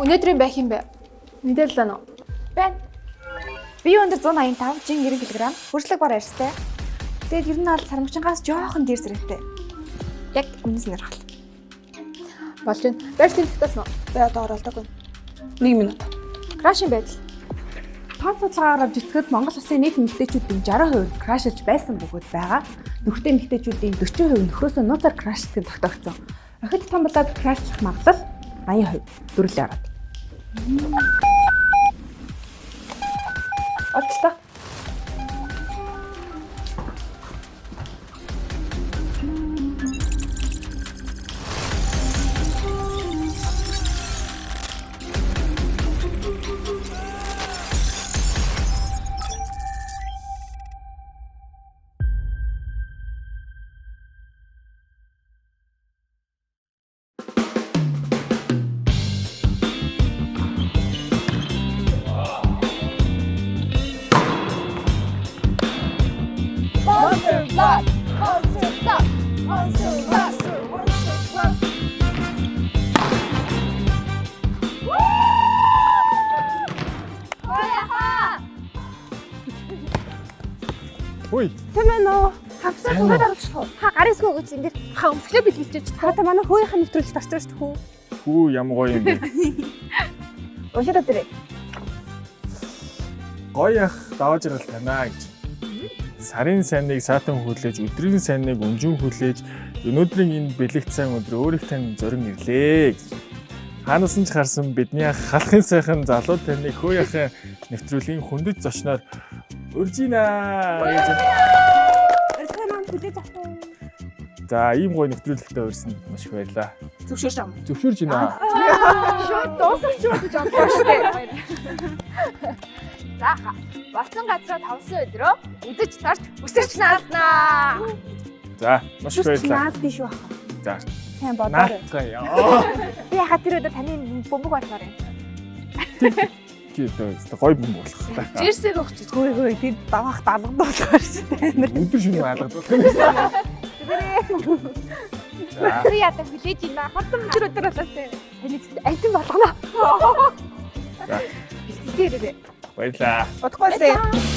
Өнөөдрийн байх юм бэ? Мэдээлэл байна уу? Байна. Би өндөр 185, жин 90 кг, хөрслөг бар арьстай. Тэгээд ер нь бол сармагчингаас жоохон дээр зэрэгтэй. Яг өмнө сонирхол. Болж байна. Байрлалын тогтоосон уу? Би одоо оролдоогүй. 1 минут. Крашийн байдал. Тоон судалгаагаар авч үзэхэд Монгол улсын нийт эмэгтэйчүүдийн 60% крашлж байсан бөгөөд байгаа. Нөхөртэй эмэгтэйчүүдийн 40% нөхрөөсөө нууцаар крашлдаг нь тогтоогдсон. Охид том болоод крашлах магадлал 80% дөрвөлээ ороод. Олчлоо. Хүй. Тийм ээ нөө. Хавцаа Сайн уу? оруулчих уу? Ха гарын үсгөө өгөөч энэ дэр. Ха өмсгөлөө бэлгэлж Та та манай хөөхийн нэвтрүүлэгт орчих шүү дээ хүү. Хүү ямар гоё юм бэ. Уншаад үзээрэй. Гоё ах даваа жаргал танаа гэж. Сарын сайныг саатан хүлээж, өдрийн сайныг өнжин хүлээж, өнөөдрийн энэ бэлэгт сайн өдөр өөрийг тань зорин ирлээ гэж. Хаанаас нь ч харсан бидний ах халахын сайхан залуу таныг хөө яхын нэвтрүүлгийн хүндэт зочноор урьж гинэ гэж. Урьдчилан маань хүлээж авах уу? За, ийм гоё нэвтрүүлэгтээ урьсанд маш их баярлалаа. Зөвшөөрч ам. Зөвшөөрж гинэ. Шууд дуусах ч гэж бодлоо шүү дээ. За ха. Болсон газраа тавсан өдрөө үзэж тарч өсөж наалнаа. За, маш их баярлалаа. Наад биш байх. За, Сайн бодоорой. наацгаая. Би яхаа тэр өдөр таны бөмбөг болмоор юм. Тий, одоо гоё бөмбөг болох хэрэгтэй. Жирсэг өгч. Хөөе хөөе тэр даваах далгадуулах шүү дээ. Өдөр шөнө алгадуулах юм. За. Тэр яадаг хүлээж ийна. Хурдан тэр өдөр болоосай. Таныг альтан болгоно. За. Бэлтгэлээ ирээрэй. Баярлалаа. Удахгүй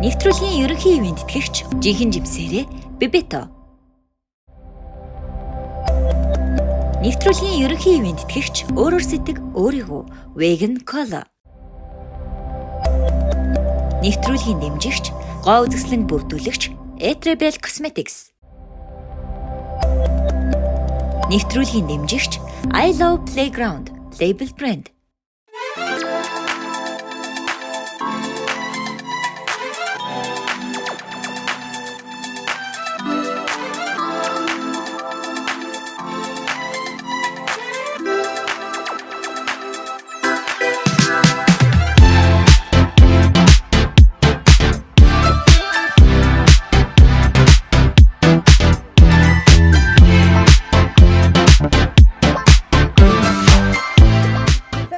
Нэвтрүүлгийн ерөнхий ивээн тэтгэгч жинхэнэ жимсээрээ Бебето. Нэвтрүүлгийн ерөнхий ивээн тэтгэгч өөрөөр сэтг өөрийгөө Vegan Cola. Нэвтрүүлгийн дэмжигч гоо үзэсгэлэн бүрдүүлэгч Etrebel Cosmetics. Нэвтрүүлгийн дэмжигч I Love Playground Label Brand.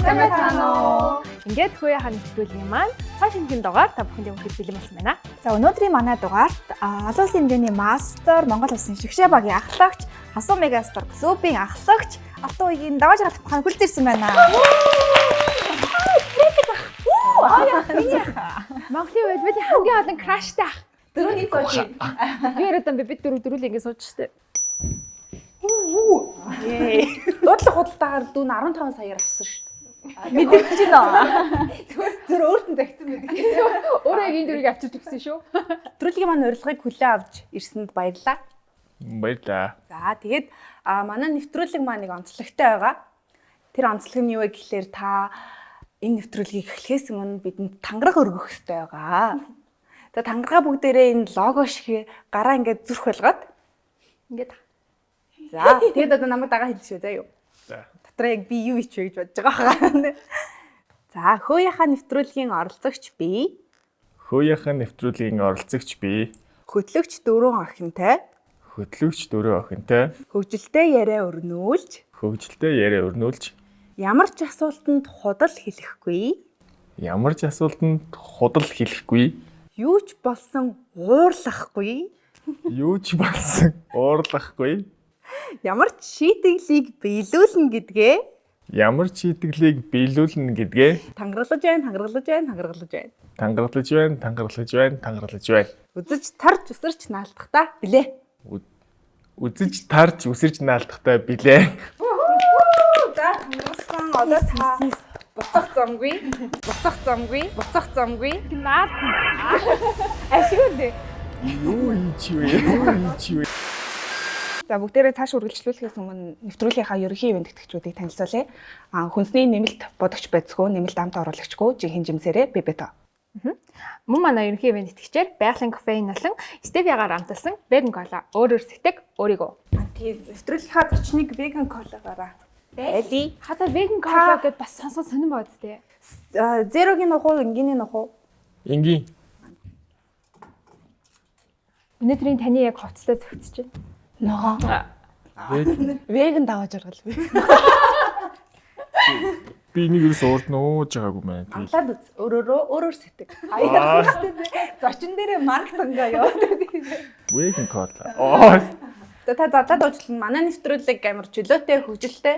Сайн байцгаана уу? Ингээд хөөе хаан нэвтрүүлгийн маань цааш шинэхэн дугаар та бүхэндээ хүрэхэд бэлэн болсон байна. За өнөөдрийн манай дугаарт олон улсын хэмжээний мастер, Монгол улсын шигшээ багийн ахлагч, Хасуу Мегастар клубын ахлагч Алтан уягийн даваа жаргал хаан хүлж ирсэн байна. Монголын үед бид хамгийн олон краштай ах. Дөрөв нэг болж. Юу яриад юм бэ? Бид дөрөв дөрүл ингэ сууж штэ. Дуудлага худалдаагаар дүүн 15 саяар авсан шүү дээ. Мэдэрч байна. Зүр өөрт нь загтсан байдаг. Өөрөө яг энэ дөрвийг авчирч өгсөн шүү. Нэвтрүүлгийн маань урилгыг хүлээн авч ирсэнд баярлалаа. Баярлалаа. За тэгээд манай нэвтрүүлэг маань нэг онцлогтой байгаа. Тэр онцлог нь юу вэ гэхлээр та энэ нэвтрүүлгийг эхлэхээс өмнө бидэнд тангараг өргөх хэрэгтэй байгаа. За тангараг бүгдээрээ энэ лого шиг гараа ингээд зүрх болгоод Ингээд за тэгээд одоо намайг дагаа хэлж шүү заа юу. За. Дотроо яг би юу ич вэ гэж бодож байгаа хаа. За хөөяхаа нэвтрүүлгийн оролцогч би Хөөяхан нэвтрүүлгийн оролцогч би хөтлөгч дөрвөн охинтой хөтлөгч дөрөв охинтой хөгжилтэй яриа өрнүүлж хөгжилтэй яриа өрнүүлж ямар ч асуултанд худал хэлэхгүй ямар ч асуултанд худал хэлэхгүй юу ч болсон уурлахгүй Юу ч болсон уурлахгүй. Ямар ч шийтгэлийг биелүүлнэ гэдгээ Ямар ч шийтгэлийг биелүүлнэ гэдгээ тангаралж байна, тангаралж байна, тангаралж байна. тангаралж байна, тангаралж байна, тангаралж байна. Үзэж тарж өсөрч наалдахдаа билээ. Үзэж тарж үсэрч наалдахтай билээ. За тангарсан одоо та буцах замгүй, буцах замгүй, буцах замгүй. Наад. Ашгүй дээ. Юу хийж вэ? Юу хийж вэ? За бүгдээрээ цааш үргэлжлүүлэхээс өмнө нэвтрүүлгийнхаа ерөнхий ивээн тэтгэгчүүдийг танилцуулъя. Хүнсний нэмэлт бодогч байцгүй, нэмэлт амт оруулагчгүй жинхэнэ жимсээрээ Бебето. Мөн манай ерөнхий ивээн тэтгэгчээр байгалийн кофеин болон стевиагаар амталсан vegan cola өөрөөр сэтгэг өөрийгөө. Тийм нэвтрүүлгийнхаа зочныг веган колагаараа. Байли. Хата vegan cola гэдээ бас сонсоод сонирн бод тээ. Зерогийн нөх уу, энгийн нөх уу? Энгийн. Өнөөдрийн таны яг хувцастай зөгцөж байна. Ногоо. Веган даваа жаргал. Би энийг ерөөс урд нь ууж байгаагүй мэн. Тэгэл Амлаад үз. Өөрөөрөө өөрөөр сэтгэг. Аяа. Зочин дээрээ маркетингаа яваад. Vegan cola. Аа. За та задлаад уучлаа. Манай нэвтрүүлэг амар чөлөөтэй, хөгжилтэй.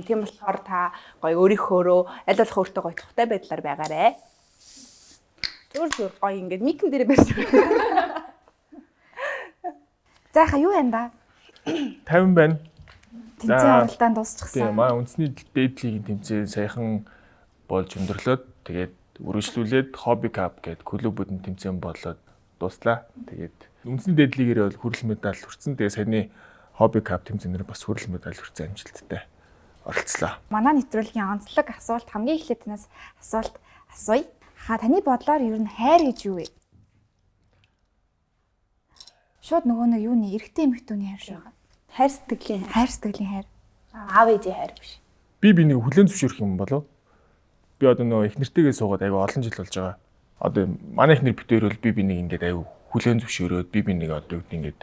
Тийм болохоор та гоё өөрийнхөөрөө аль болох өөртөө гоё тухтай байдлаар байгаарэ. Зүр зүр гоё ингээд микэн дээрээ барьж байгаа. За яха юу байна да? 50 байна. Тэмцээн За. уралдаан дуусчихсан. Тийм манай үндэсний дээд лигийн тэмцээн саяхан болж өндөрлөөд тэгээд үргэлжлүүлээд Hobby Cup гээд клубүүдийн тэмцээн болоод дууслаа. Тэгээд үндэсний дээд лигээр бол хүрэл медаль хүртсэн. Тэгээд саяны Hobby Cup тэмцээнээр бас хүрэл медаль хүртсэн амжилттай оролцлоо. Манай нэвтрүүлгийн онцлог асуулт хамгийн эхлээд танаас асуулт асууя. Ха таны бодлоор ер нь хайр гэж юу вэ? Шууд нөгөө нэг юуны эрэгтэй эмэгтэйний хайр шүү. Хайр сэтгэлийн хайр. Хайр сэтгэлийн хайр. Аав ээжийн хайр биш. Би бинийг хүлээн зөвшөөрөх юм болов? Би одоо нөгөө их нэртэйгээ суугаад айгүй олон жил болж байгаа. Одоо манай их нэр битээр бол би бинийг ингээд айгүй хүлээн зөвшөөрөөд би бинийг одоо юу гэдэг ингээд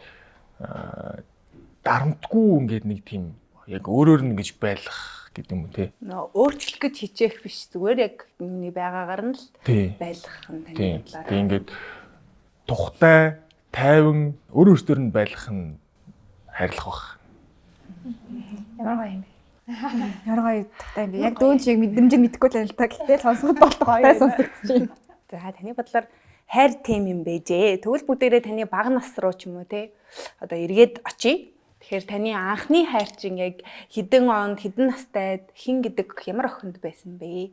дарамтгүй ингээд нэг тийм яг өөрөөр нь ингэж байлах гэдэг юм уу те. Нөө өөрчлөх гэж хичээх биш зүгээр яг нүуний байгаагаар нь л Тий. байлгах нь таны Тийм. бодлоор. Тэг ингээд тухтай, тайван өөр өөртөөр нь байлгах нь хайрлах бах. Ямар гоё юм бэ? Ямар гоё тухтай юм бэ? Яг дүүн чиг мэдрэмж нь мэдэхгүй л байна л та. Гэтэл сонсоход бол тухтай сонсогдож байна. За таны бодлоор хайр тем юм бэжээ. Тэгвэл бүгдээрээ таны бага нас руу ч юм уу те. Одоо эргээд очие. Тэгэхээр таны анхны хайр чинь яг хэдэн онд, хэдэн настайд хэн гэдэг ямар охинд байсан бэ?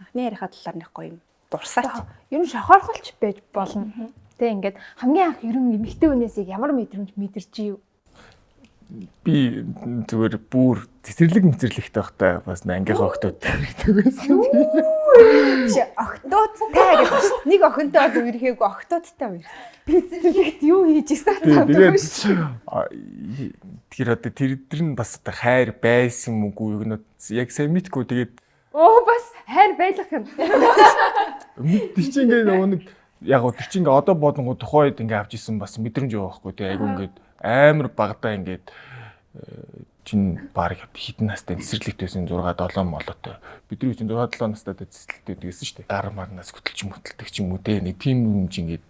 Анхны хайрынхаа талаар нэг гоё юм дурсаач. Ер нь шохоорхолч байж болно. Тэ ингээд хамгийн анх ер нь эмэгтэй хүнээс яг ямар мэдрэмж мэдэрч ив? Би зүгээр бүр цэцэрлэг мэцэрлэгтэй байхдаа бас ангийнхаа охтууд гэдэг байсан. Биш октоодтай гэдэг шүү. Нэг охинтой бол үерхээгүй октоодтай үерх. Би цэцэрлэгт юу хийж исэн Тэгээд тэр одоо тэр тэр нь бас одоо хайр байсан юм уу юу гэнэ яг сайн мэдгүй тэгээд Оо бас хайр байлах юм. тэр чинь ингээд нөгөө нэг яг гоо тэр чинь ингээд одоо бодонгоо тухайн үед ингээд авч исэн бас мэдрэмж байгаа байхгүй тий айгу ингээд амар багадаа ингээд чинь баг хэдэн настай цэцэрлэгт байсан 6 7 молоотой. Бидний чинь 6 7 настай цэцэрлэгт байдаг гэсэн шүү дээ. Гар марнаас хөтөлч мөтөлдөг ч юм уу те нэг тийм юм чинь ингээд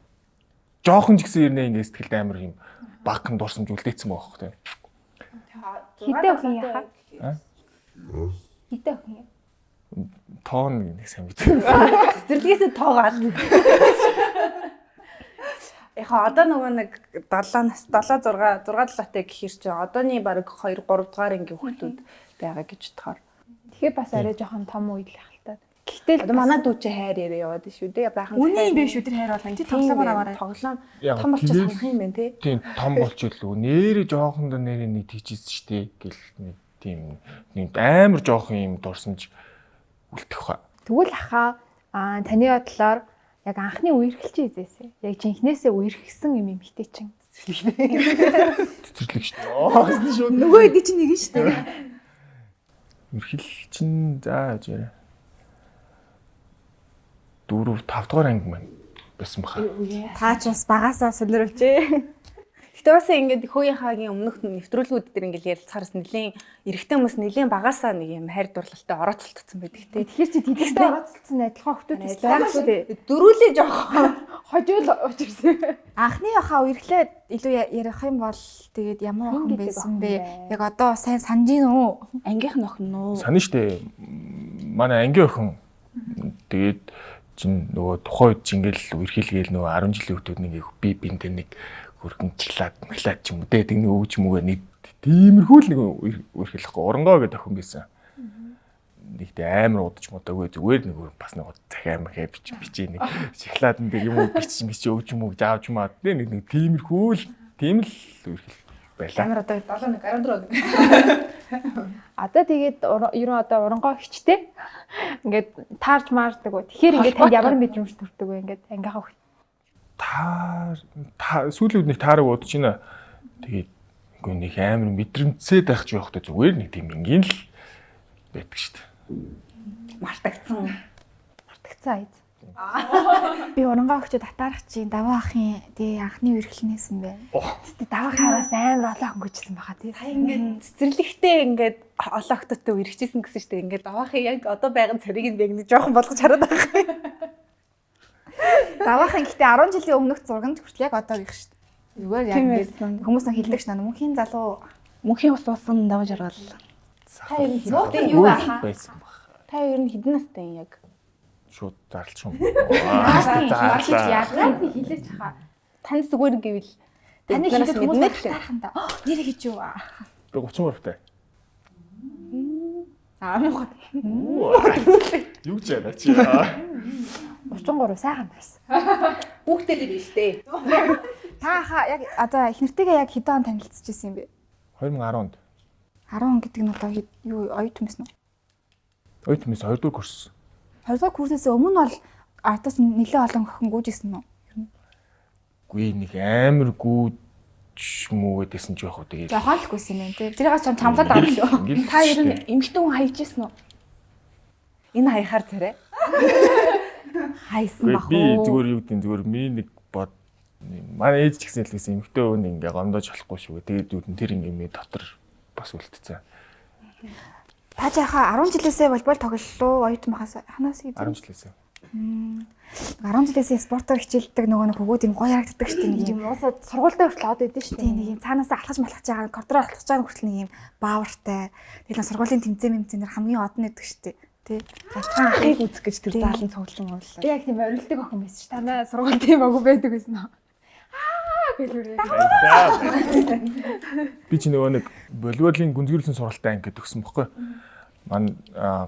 жоохон ч гэсэн ирнэ ингээд сэтгэлд амар юм багхан дурсамж үлдээсэн байгаа байхгүй тий. Хитэ охин яхаа? А? Хитэ охин. Тоон нэг сайн мэдээ. Цэцэрлэгээсээ тоогаал. Яха одоо нөгөө нэг 7 нас 7 6 6 7-тай гэхэр чинь одооны баг 2 3 дугаар ангийн хүүхдүүд байгаа гэж бодохоор. Тэгэхээр бас арай жоохон том үйл хальтаад. Гэхдээ л Одоо манай дүү чи хайр яриа яваад шүү дээ. Баахан Үнэн юм биш үү тэр хайр бол. Чи тоглоомоор аваарай. Тоглоом Яг том болчих тэгэл- санах юм байна те. Тийм том болж илүү. Нэрээ жоохондоо нэрээ нэг тийжсэн шүү дээ гэл нэг тийм нэг амар жоохон юм дурсамж үлдэх ба. Тэгвэл ахаа таны бодлоор яг анхны үерхэл чи эзээсэ. Яг жинхнээсээ үерхсэн юм эмэгтэй чинь. Цэцэрлэг шүү дээ. Аа шууд. Нөгөө хэдий чинь нэг нь шүү дээ. Үерхэл чинь за яаж яриа. 4 5 дугаар анги маань байсан баха. Та ч бас багасаа солируулжээ. Гэтэ бас ингээд хөөе хаагийн өмнөх нэвтрүүлгүүд дээр ингээд ярилцахаараас нэлийн эрэгтэй хүмүүс нэлийн багасаа нэг юм хайр дурлалтай орооцолтсон байдаг те. Тэгэхээр чи тэдэгтэй орооцолцсон адилхан хүмүүс байгаа шүү дээ. Дөрүүлээ жоохон Хожиул учирсан. Анхны хаа үерхлээ илүү ярих юм бол тэгээд ямар охин гэдэг байсан охин бэ? бэ? Яг одоо сайн санаж гин үү? Ангийнх нь охин уу? Санаа штэ. Манай ангийн охин тэгээд чин нөгөө тухайн үед чинь ингээл үерхэлгээл нөгөө 10 жилийн хүүхдүүд нэг би биндээ нэг хөргөн чиглаад мэглаад ч юм уу те тэг нэг өвч мүгэ нэг тиймэрхүү л нэг үерхэлэхгүй оронгоо гэдэг охин байсан. Нэгт амар удаж мудаагүй зүгээр нэг бас нэг захиа махаа бич бичээ нэг шоколад энэ юм уу бич мич өвч мүг заавч маа те нэг нэг тиймэрхүү л тийм л үерхэл байлаа. амар одоо 71 14. Одоо тэгээд ер нь одоо урангоо хичтэй. Ингээд таарж маардаг. Тэгэхээр ингээд танд ямар мэдрэмж төрдөг вэ? Ингээд ангийнхаа хөх. Таар та сүүлийн үед нэг таараг удаж байна. Тэгээд үгүй нэг амар мэдрэмцээд байх ч явахдаа зүгээр нэг тийм энгийн л байдаг шүү дээ. Мартагдсан. Мартагцсан аяз. Би урангаа өгчөд татаарах чинь даваа ахын тэгээ анхны үерхлэнээсэн бэ. Тэгтээ даваа хараас амар олон охин гүйжсэн баха тий. Сая ингээд цэцэрлэгтэй ингээд олон охттой үерхчихсэн гэсэн шүү дээ. Ингээд даваахын яг одоо байгаа царийг нь яг нэг жоохон болгож хараад байгаа юм. Даваа ахын гэхдээ 10 жилийн өмнөх зурганд хүртэл яг одоогийнх шүү дээ. Зүгээр яг Тийм ингээд байсан. хүмүүс нэг хэлдэг ш нь мөнхийн залуу Мөнхийн ус уусан даваа жаргал. Та ер нь хэдэн юу Үйл байсан баг. Та ер нь хэдэн настай юм яг? Шууд зарлчих юм. Аа зарлаа. Яагаад нэг хилээч хаа. Танд зүгээр гэвэл таны биднээс хэлдэг хүмүүс мэднэ л дээ. татаарах та. Нэр хийж юу? Би 33 таа. Аа муухай. Юу ч яана чи. 33 сайхан байсан. Хүүхдээ л биш дээ. Та хаа яг одоо их нэртэйгээ яг хэдэн он танилцж ирсэн юм бэ? 2010-нд 10 гэдэг нь одоо юу оюутан байсан уу? оюутан мэс 2 дугаар курс. 2 дугаар курсээс өмнө бол ардаас нэлээд олон охин гүйж исэн үү? Үгүй нэг амар гүйж мүгээд байсан ч яах вэ тэгээд. Жохон л гүйсэн юм байна тий. Тэрийг чам чамлаад байгаа юм шүү. Ингээл Та ер нь эмэгтэй хүн хайж ирсэн үү? Энэ хаяхаар царай. Хайсан Үгүй, бах би уу? зүгээр юу гэдэг нь зүгээр миний нэг бод манай ээж ч гэсэн хэлсэн эмэгтэй хүн ингээ гомдож болохгүй шүү. Тэгээд юу тэр ингээ миний дотор бас үлдсэн. Та жааха 10 жилээсээ волейбол тоглолоо оюутан бахаас ханаас 10 хэзээ? жилээсээ. 10 жилээсээ спортоор хичээлдэг нөгөө нэг хөгүүд юм гоё харагддаг шүү дээ нэг юм. Тийм уусаа сургуультай хүртэл од идэв шүү Тийм дээ. нэг юм цаанаасаа алхаж малхаж байгаа, коридороор алхаж байгаа хүртэл нэг юм баавартай. Тэгэл нэг сургуулийн тэмцээн мэмцээнээр хамгийн од нь өгдөг шүү дээ. Тий. Алтхан ахыг үзэх гэж тэр Тийм. заалан цуглан уурлаа. Би яг тийм орилдог охин байсан ш. Танай сургууль тийм агуу байдаг байсан уу? Аа гэлүүрээ. Баярлалаа. Би чи нөгөө нэг волейболын гүнзгийрсэн сургалтын анги гэдэг төгссөн бохгүй. Ман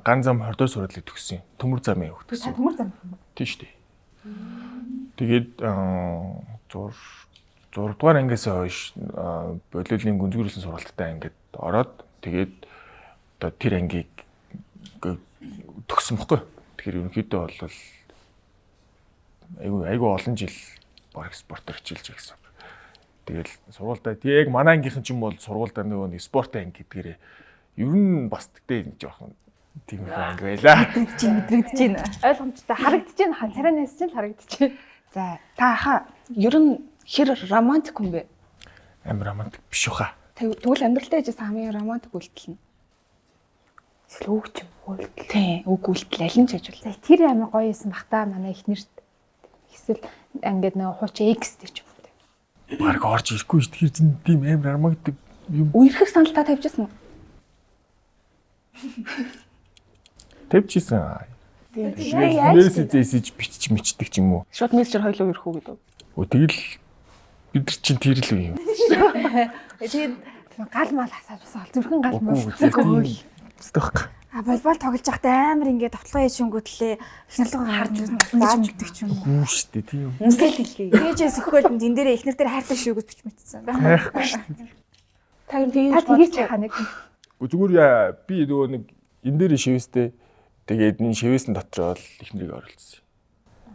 ган зам 20 дугаар сургуулийг төгссөн. Төмөр замын хүүхд Та төгссөн. төмөр зам юм. Тийм шүү дээ. Тэгээд 6 дугаар ангиас хойш волейболын гүнзгийрсэн сургалттай ангид ороод тэгээд одоо тэр ангийг төгссөн бохгүй. Тэгэхээр ерөнхийдөө бол айгүй айгүй олон жил бараг спортоор хичээлж байгаа гэсэн үг. Тэгэл сургуультай тэг яг манай ангийнхан ч юм бол сургуультай нөгөө нэг спортын анги гэдгээрээ ер нь бас тэгтээ нэг жоохон тийм их анги байлаа. Чи мэдрэгдэж байна. Ойлгомжтой харагдаж байна. Хан царайнаас чинь л харагдаж байна. За та хаа ер нь хэр романтик хүн бэ? Амар романтик биш үхаа. Тэгвэл амьдралдаа хийжсэн хамгийн романтик үйлдэл нь. Эсвэл үг ч юм уу. Тийм, үг үйлдэл аль нь ч ажил. За тэр амар гоё юмсан бах та манай ихнэрт. Эсвэл ингээд нөгөө хуучин X-тэй ч юм уу. Бараг орж ирэхгүй ш. Тэр чинь тийм амар романтик юм Үерхэх санал та тавьжсэн үү? тавьчихсан. Тийм. Мессеж зээсэж бичиж мичдэг ч юм уу. Шууд мессежээр хоёлоо үерх үү гэдэг. Өө тэгэл бид нар чинь тэр л юм. Тэгээд Гал мал хасаад бас ол зүрхэн гал мал. Үгүй зүгт байхгүй. А волейбол тоглож байхдаа амар ингээд товтлогоо хийж шүнгүүтлээ эхнэр рүү харж зааж өгдөг ч юм уу. Гүү штэ тийм. үнсэл хэлхий. Ээжээ сөхөөл энд дээр эхнэр дээр хайртай шүү гэж бич мэдсэн. Байхгүй штэ. Та ер нь Та тэгэж тгийч хаа нэг. Үгүй зүгээр би нөгөө нэг энэ дээр шивэстэй тэгээд энэ шивэсэн дотор бол эхнэрийг оролцсон.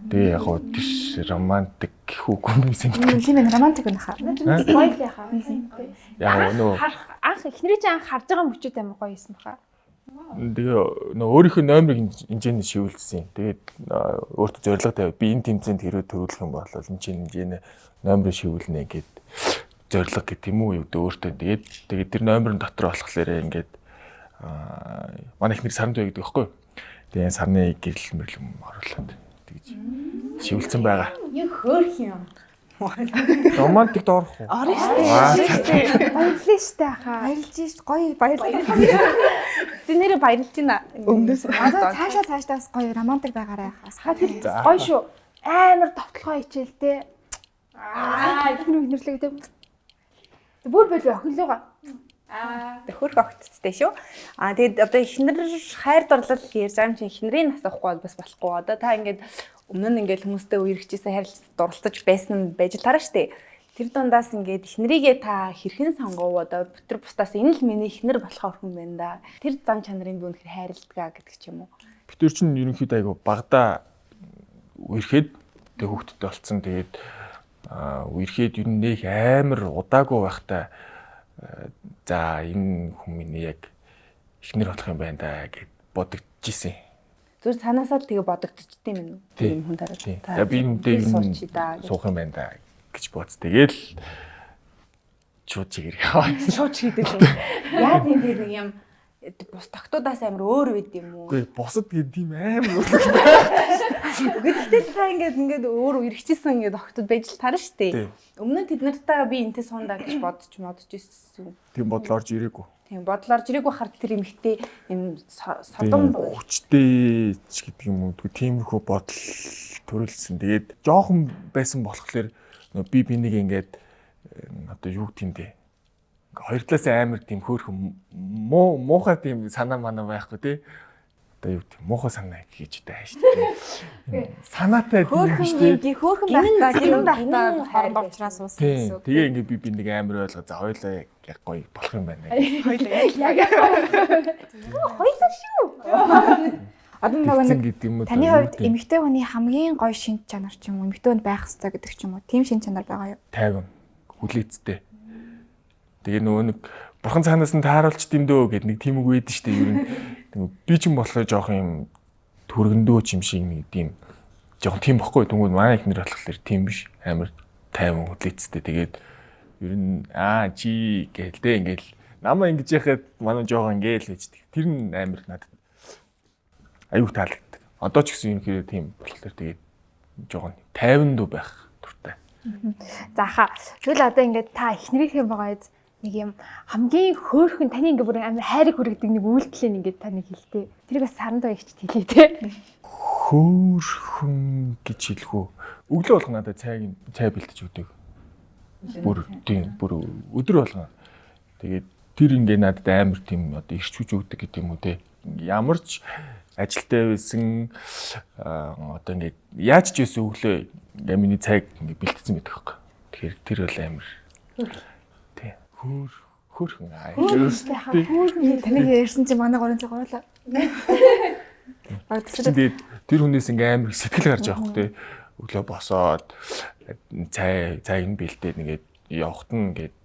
Тэгээ яг гоо тэр романтик гэх үг юм сэмтгэл. Тийм ээ романтик байна хаа. Гоё л яхаа. Яг нөгөө Харах анх эхнэрийн чинь анх харж байгаа мөчүүд амар гоё юмсан баха. тэгээ нөгөө өөрийнхөө номерыг хэмжээний шивүүлсэн. Тэгээд өөртөө зорилго тавиад би энэ тэмцээнд хэрвээ төрүүлэх юм бол энэ чинь хэмжээний номерыг шивүүлнэ гэд Зорилго гэх юм уу юу гэдэг өөртөө. Тэгээд тэр номерын дотор болохоор ингээд манай ихнэр саранд бай гэдэг байхгүй юу? Тэгээ сарны гэрэл мөрлөм оруулаад тэгж шивэлцэн байгаа. Юу хөөх юм. Романтик доорх уу? Орно штэ. Баярлалаа штэ хаа. Баярлж ш гоё баярлалаа. Тэ нэрээ баярлж байна. Өмнөөс Одоо цаашаа цаашдаас гоё романтик байгаарай хаас. Ха тэр гоё шүү. Амар товтлогоо хичээлтэй. Аа, ихнэр ихнэрлэг тийм. Бүр болов охинлогоо. Хөөх огтцтэй шүү. Аа тэгээд одоо эхнэр хайр дурлал ярьж байгаа юм чинь эхнэрийн нас авахгүй бол бас болохгүй. Одоо та ингээд өмнө нь ингээд хүмүүстэй үерхчихсэн харилцаж дурлалцаж байсан байж л таараа штэ. Тэр дундаас ингээд эхнэрийгээ та хэрхэн сонгов одоо тэр бусдаас энэ л миний эхнэр болохоор хүн байна да. Тэр зам чанарын би үнэхээр хайрладаг гэдэг ч юм уу. Бид нар чинь ерөнхийдөө айгу багада үерхэд тэг хүүхдтэй болцсон. Тэгээд үерхэд ер нь нэх амар удаагүй байхдаа за энэ хүн миний яг эхнэр болох юм байна да гэд бодогдчихсэн. Зүгээр цаанаасаа л тэгээ бодогдчихдээ юм уу? Тийм. Тийм хүн тараад. Тийм. За би энэ үнтэй суучих да. Суух юм байна да гэж бодс. Тэгэл шууд чигээр яваа. Шууд чийдэл. Яа тийм тэр нэг юм бус тогтуудаас амар өөр байд юм уу? Үгүй бусад гэдэг тийм амар Гэхдээ та ингээд өөр үерхчихсэн ингээд огтуд байж л таарна шүү дээ. Тийм. Өмнө нь тэд нартайгаа би энтэй суундаа гэж бодож модож ирсэн. Тийм бодол орж ирээгүй. Тийм бодол орж ирээгүй хар тэр эмэгтэй юм содон Тийм хүчтэй ч гэдэг юм уу тиймэрхүү бодол төрөлсөн. Тэгээд жоохон байсан болохоор нөө би бинийг ингээд одоо юу гэдэг юм бэ? Ингээ хоёр талаас амар тийм хөөрхөн муу муухай тийм санаа манаа байхгүй тий. Одоо юу гэдэг муухай санаа гэж одоо хайш тий. Санаатай тийм биш Хөөхөн тий. юм хөөхөн байхдаа гинэн байхдаа гинэн хайр хоорондоо уучраас уусан Тийм. гэсэн үг. Тэгээ ингээ би бинийг амар ойлгоо. За хоёлаа яг гоё болох юм байна. Яг хоёлаа шүү. Одоо нөгөө нэг гэдэг юм уу? таны юу хувьд гэдэг юм? эмэгтэй хүний хамгийн гоё шинж чанар ч юм уу эмэгтэй хүнд байх ёстой гэдэг ч юм уу тийм шинж чанар байгаа юу? Тайван хүлээцтэй. Тэгээ нөгөө нэг бурхан цаанаас нь тааруулч дим дөө гэд нэг тийм үг байдаг шүү дээ. Ер нь нэг би ч юм болохоор жоохон юм төргөндөө ч юм шиг нэг тийм жоохон тийм бохгүй. Тэнгүүд манай ихнэр болохоор тийм биш. Амар тайван хүлээцтэй. Тэгээд ер нь аа чи гээл дээ ингээл намаа ингэж яхад манай жоохон ингээл байждаг. Тэр нь амар надад аюух таалагддаг. Одоо ч гэсэн ерөнхийдөө тийм болохоор тэгээд жоохон тайван дүү байх дуртай. За хаа. Тэгвэл одоо ингээд та эхнэрийнхээ байгаа биз нэг юм хамгийн хөөрхөн таны ингээд бүр амар хайрыг хүргэдэг нэг үйлдэл ингээд та нэг хэлтэй. Тэрийг бас саранд баягчд хэлье те. Хөөрхөн гэж хэлэх үү. Өглөө болгон надад цайг цай бэлтэж өгдөг. Бүр тийм бүр өдөр болгон. Тэгээд тэр ингээ надад амар тийм одоо ирч хүч өгдөг гэдэг юм уу те. Ямар ч ажилтай байсан одоо ингээ яаж ч байсан өглөө ингээ миний цайг ингээ бэлтцсэн байдаг байхгүй. Тэгэхээр тэр бол амар. Тий. Хөөрхөн аа. Таныг ярьсан чинь манай гурван цаг гурлаа. Баг Чинь тэгээд тэр хүнээс ингээ амар их сэтгэл гарч байгаа хөөх те. Өглөө босоод цайг нь бэлдээд ингээд явахт нь ингээд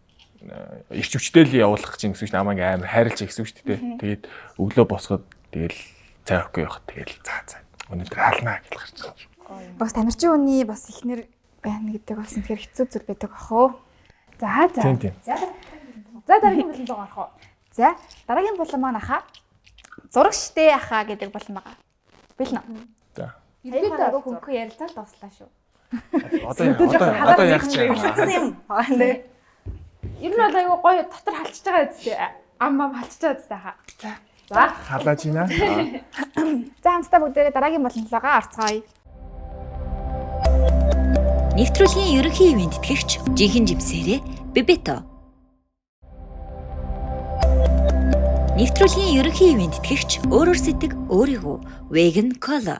ирч хүчтэй л явуулах чинь гэсэн чинь намайг ингээ амар хайрлаж гэсэн үг шүү дээ. Тэгээд өглөө босоход тэгэл цай өгөхгүй явах тэгэл за өнөөдөр алнаа гэж гарч байгаа. Бас тамирчин хүний бас ихнэр байна гэдэг бас үнэхээр хэцүү зүйл байдаг ах уу. За за. Тийм тийм. За дараагийн булан руу орох уу? За дараагийн булан маань аха зураг штэ аха гэдэг булан байгаа. Бэлнэ. За. Ерөнхийдөө айгүй хөнгөн ярилцаал дуслаа шүү. Одоо яах чинь юм. юм. Ер нь бол айгүй гоё дотор халчиж байгаа үстэй. Ам ам халчиж байгаа үстэй хаа. За. Халааж байна. За хамтдаа бүгдээрээ дараагийн булан руугаа орцгоё. Нэвтрүүлгийн ерөнхий ивээн тэтгэгч жинхэнэ жимсээрээ Бебето. Нэвтрүүлгийн ерөнхий ивээн тэтгэгч өөрөөр сэтг өөрийгөө Vegan Cola.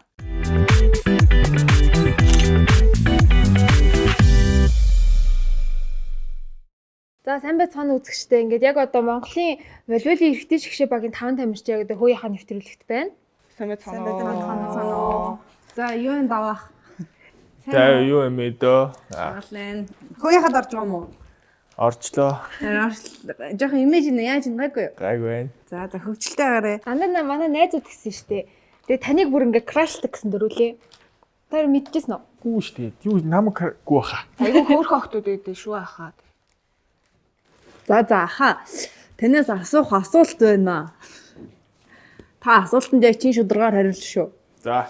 За сайн байцгаана үзэгчдээ. Ингээд яг одоо Монголын волейболын эрэгтэй шигшээ багийн 5 тамирч яг одоо хөөе хаа нэвтрүүлэгт байна. Сайн байцгаана уу. За юу юм даваах? За юу юм бэ дөө? Гален. Хөөе хад орж байгаа юм уу? Орчлоо. Жохон имиж нэ яаж юм гайгүй юу? Гайгүй байна. За за хөгжилтэй агараа. Дандаа манай найзууд гэсэн штэ. Тэгээ таныг бүр ингээд крашлдаг гэсэн дөрүлээ. Тэр мэдчихсэн үү? Гүү штэ. Юу намайг гүү хаа. Айгүй хөөрхөн охтууд өгдөө шүү ахаа. За за аха. Танаас асуух асуулт байна. Та асуултанд яг чин шударгаар хариулна шүү. За.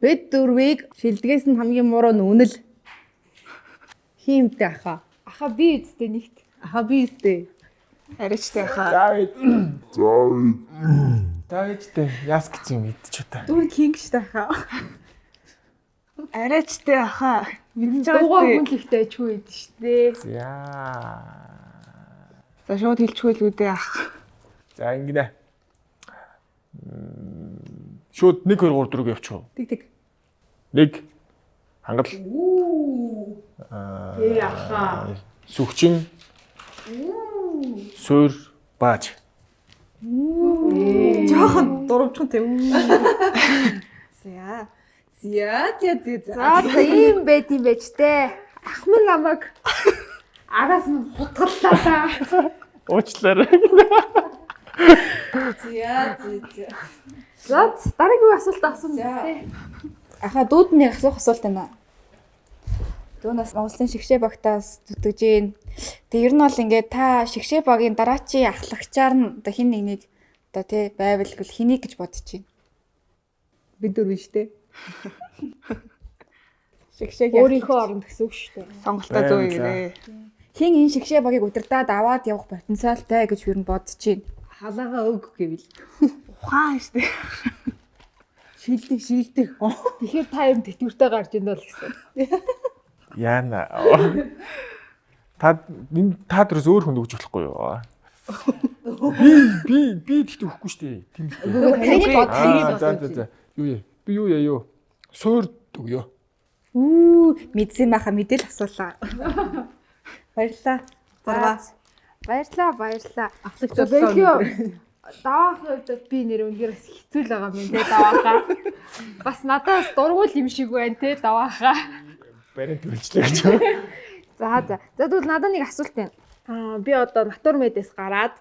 Бид дөрвийг шилдгээс нь хамгийн муруу нь үнэл. Хиймтэй аха. Аха би үсттэй нэгт. Аха би үстэй. Арайчтай хаа. За бид. За ээжтэй яас гэсэн юм идчих та. Дүр кинг штэ хаа. Арайчтай хаа. Мэдэж байгаа Дуугаа штэ. хүн л ихтэй ажгүй байд штэ. За. За шууд хэлчихвэл үү дээ ах. За ингэнэ. Шууд 1 2 3 4 явчих уу? Тэг тэг. 1 хангал. Ээ аха. Сүгчин. Суур бааж. Жохон дурамчхан тийм. За. За за за за. За за ийм байд юм байж тээ. Ах минь намайг араас нь хутгаллаа та. Уучлаарай. За за за. За дараагийн асуулт асууна тээ. Аха дүүд нэг асуух асуулт байна. Дүүнээс Монголын шигшээ багтаас зүтгэж гин. Тэгээ ер нь бол ингээд та шигшээ багийн дараачийн ахлагчаар нь одоо хин нэгнийг одоо тий байвал гэл хэнийг гэж бодож байна. Бид дөрвөн штэ. Шигшээг Өөрийнхөө оронд гэсэн үг шүү дээ. Сонголтоо зөв ирээ. Хин энэ шигшээ багийг удирдаад аваад явах потенциалтай гэж ер нь бодож байна. Халаага өг гэвэл Ухаан штэ. шилдэг шилдэг. Тэгэхээр та юм тэтгэвртэй гарч ийн бол гэсэн. Яана. Та энэ та дөрөөс өөр хүнд өгч болохгүй юу? Би би би тэгтээ өгөхгүй шүү дээ. Тийм үү. Таны бодлого Аа, за за за. Юу яа? Би юу яа юу? Суур өгөө. Үү мэдсэн байхаа мэдээл асуулаа. Баярлалаа. Зургаа. Баярлаа баярлаа. Ахлагч За боллоо. бэлгөө даваахын хувьд би нэр үнээр бас хэцүү л байгаа юм те даваахаа. Бас надаас дургуул юм шиг байна те даваахаа. Барин төлжлээ гэж. За за. За тэгвэл надад нэг асуулт байна. Аа би одоо Натурмедээс гараад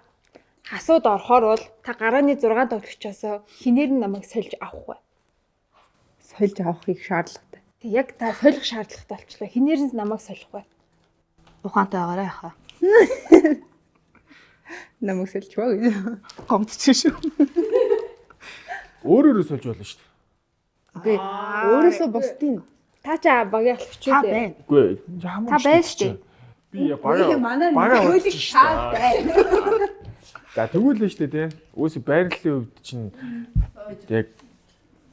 хасууд орохоор бол та гарааны 6 тоглогчоос хинээр нь намайг сольж авах вэ? Сольж авахыг шаардлагатай. Тэг яг та солих шаардлагатай болчлоо. Хинээр нь намайг солих вэ? Ухаантай байгаарай хаа. Намайг сольж ба гэж. Гомдчих шүү. Өөрөөрөө сольж болно шүү дээ. Үгүй өөрөөсөө бусдын Та ч багийн ахлагч Та үү дээ. байна. Үгүй хамаагүй. Та байна шүү дээ. Би бага манай бага нөлөөлөх шаа байна. За тэгвэл л шүү дээ тий. Үүс байрлалын хувьд чинь яг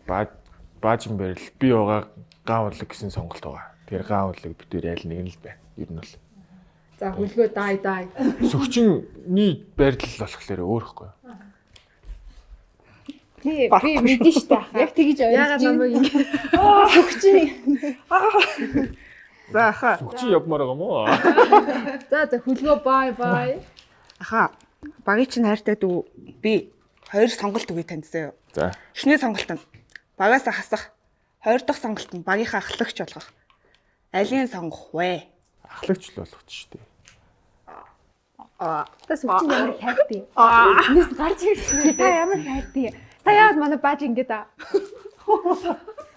баажин байрлал би байгаа ган улаг гэсэн сонголт байгаа. Тэгэхээр ган улаг битүүр аль нэг нь л байна. Ер нь бол. За хүлгөө дай дай. Сөгчний байрлал болохоор өөр ихгүй. Би би мэдэн штэ ахаа. Яг тэгж Яагаад ойлгож намайг ингэ За хаа. Сөгчин явмаар байгаа мó? За за хүлгөө бай бай. Аха. Багийн чинь хайртай дүү би хоёр сонголт өгье танд заяа. За. Эхний сонголт нь багаас хасах. Хоёр дахь сонголт нь багийнхаа ахлагч болгох. Алийг сонгох вэ? Ахлагч л болох ч шүү дээ. Та сүгчин ямар хайртай. Энэс гарч ирсэн. Та ямар хайртай. Та яагаад манай бааж ингэ да?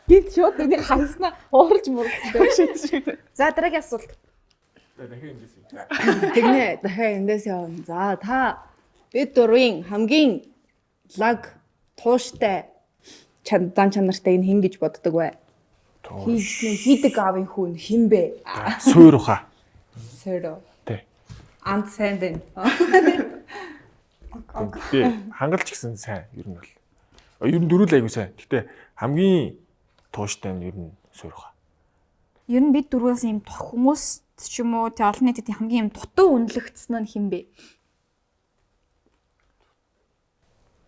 Гинт шууд нүдийг харснаа уурж мурдсан. За дараагийн асуулт. За дахин эндээс юм. Тэгнэ дахиад эндээс явна. За та бид дөрвийн хамгийн лаг тууштай зан чанартай энэ хэн гэж боддог вэ? Хийгснээ хийдэг аавын хүн хэн бэ? Суур ухаа. Сөрөө. Тэ. Ант сайн байна. Гэтэ хангалч гэсэн сайн ер нь бол. Ер нь дөрүл айгуу сайн. Гэтэ хамгийн тууштай нь ер нь суур ухаа. Ер нь бид дөрвөөс ийм хүмүүс ч юм уу тий олон нийтэд хамгийн ийм дутуу үнэлэгдсэн нь хэн бэ?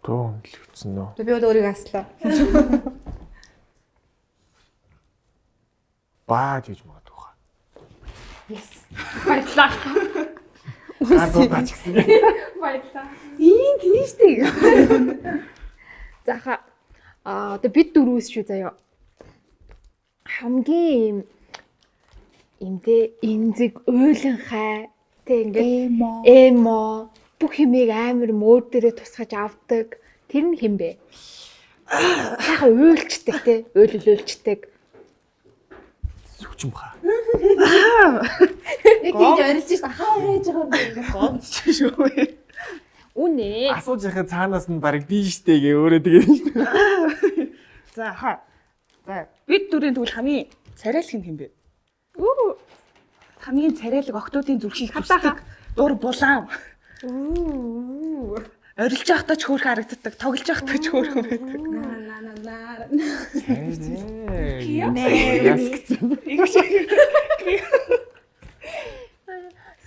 Туу үнэлэгдсэн нөө. Би бол өөрийгөө аслаа. Бааж гэж магадгүй хаа. Баярлаа. Ганц бааж гэсэн. Баярлаа. Ийм тийм штэ. За хаа. Аа одоо бид дөрвөөс шүү заяа. Хамгийн ийм ийм те энзэг уйланхай те ингээд Эмо. эмо бүх юмыг амар мөр дээрээ тусгаж авдаг. Тэр нь хэн бэ? Сайхан уйлчдаг те уйлал уйлчдаг. Сүгчин баха. Яг тэгж орилж шээ. Хаа яаж байгаа юм бэ? Гомдч шүү. Үнэ. Асууж яхад цаанаас нь бараг би штэ гэ өөрөө тэгээд штэ. За хаа. За бид дөрөв тэгвэл хамгийн царайлаг нь хэн бэ? Үу. Хамгийн царайлаг октоодын зүрхийг хүсдэг дур булаан. Үу. Орилж байхдаа ч хөөрхөн харагддаг, тоглож байхдаа ч хөөрхөн байдаг. На на на на.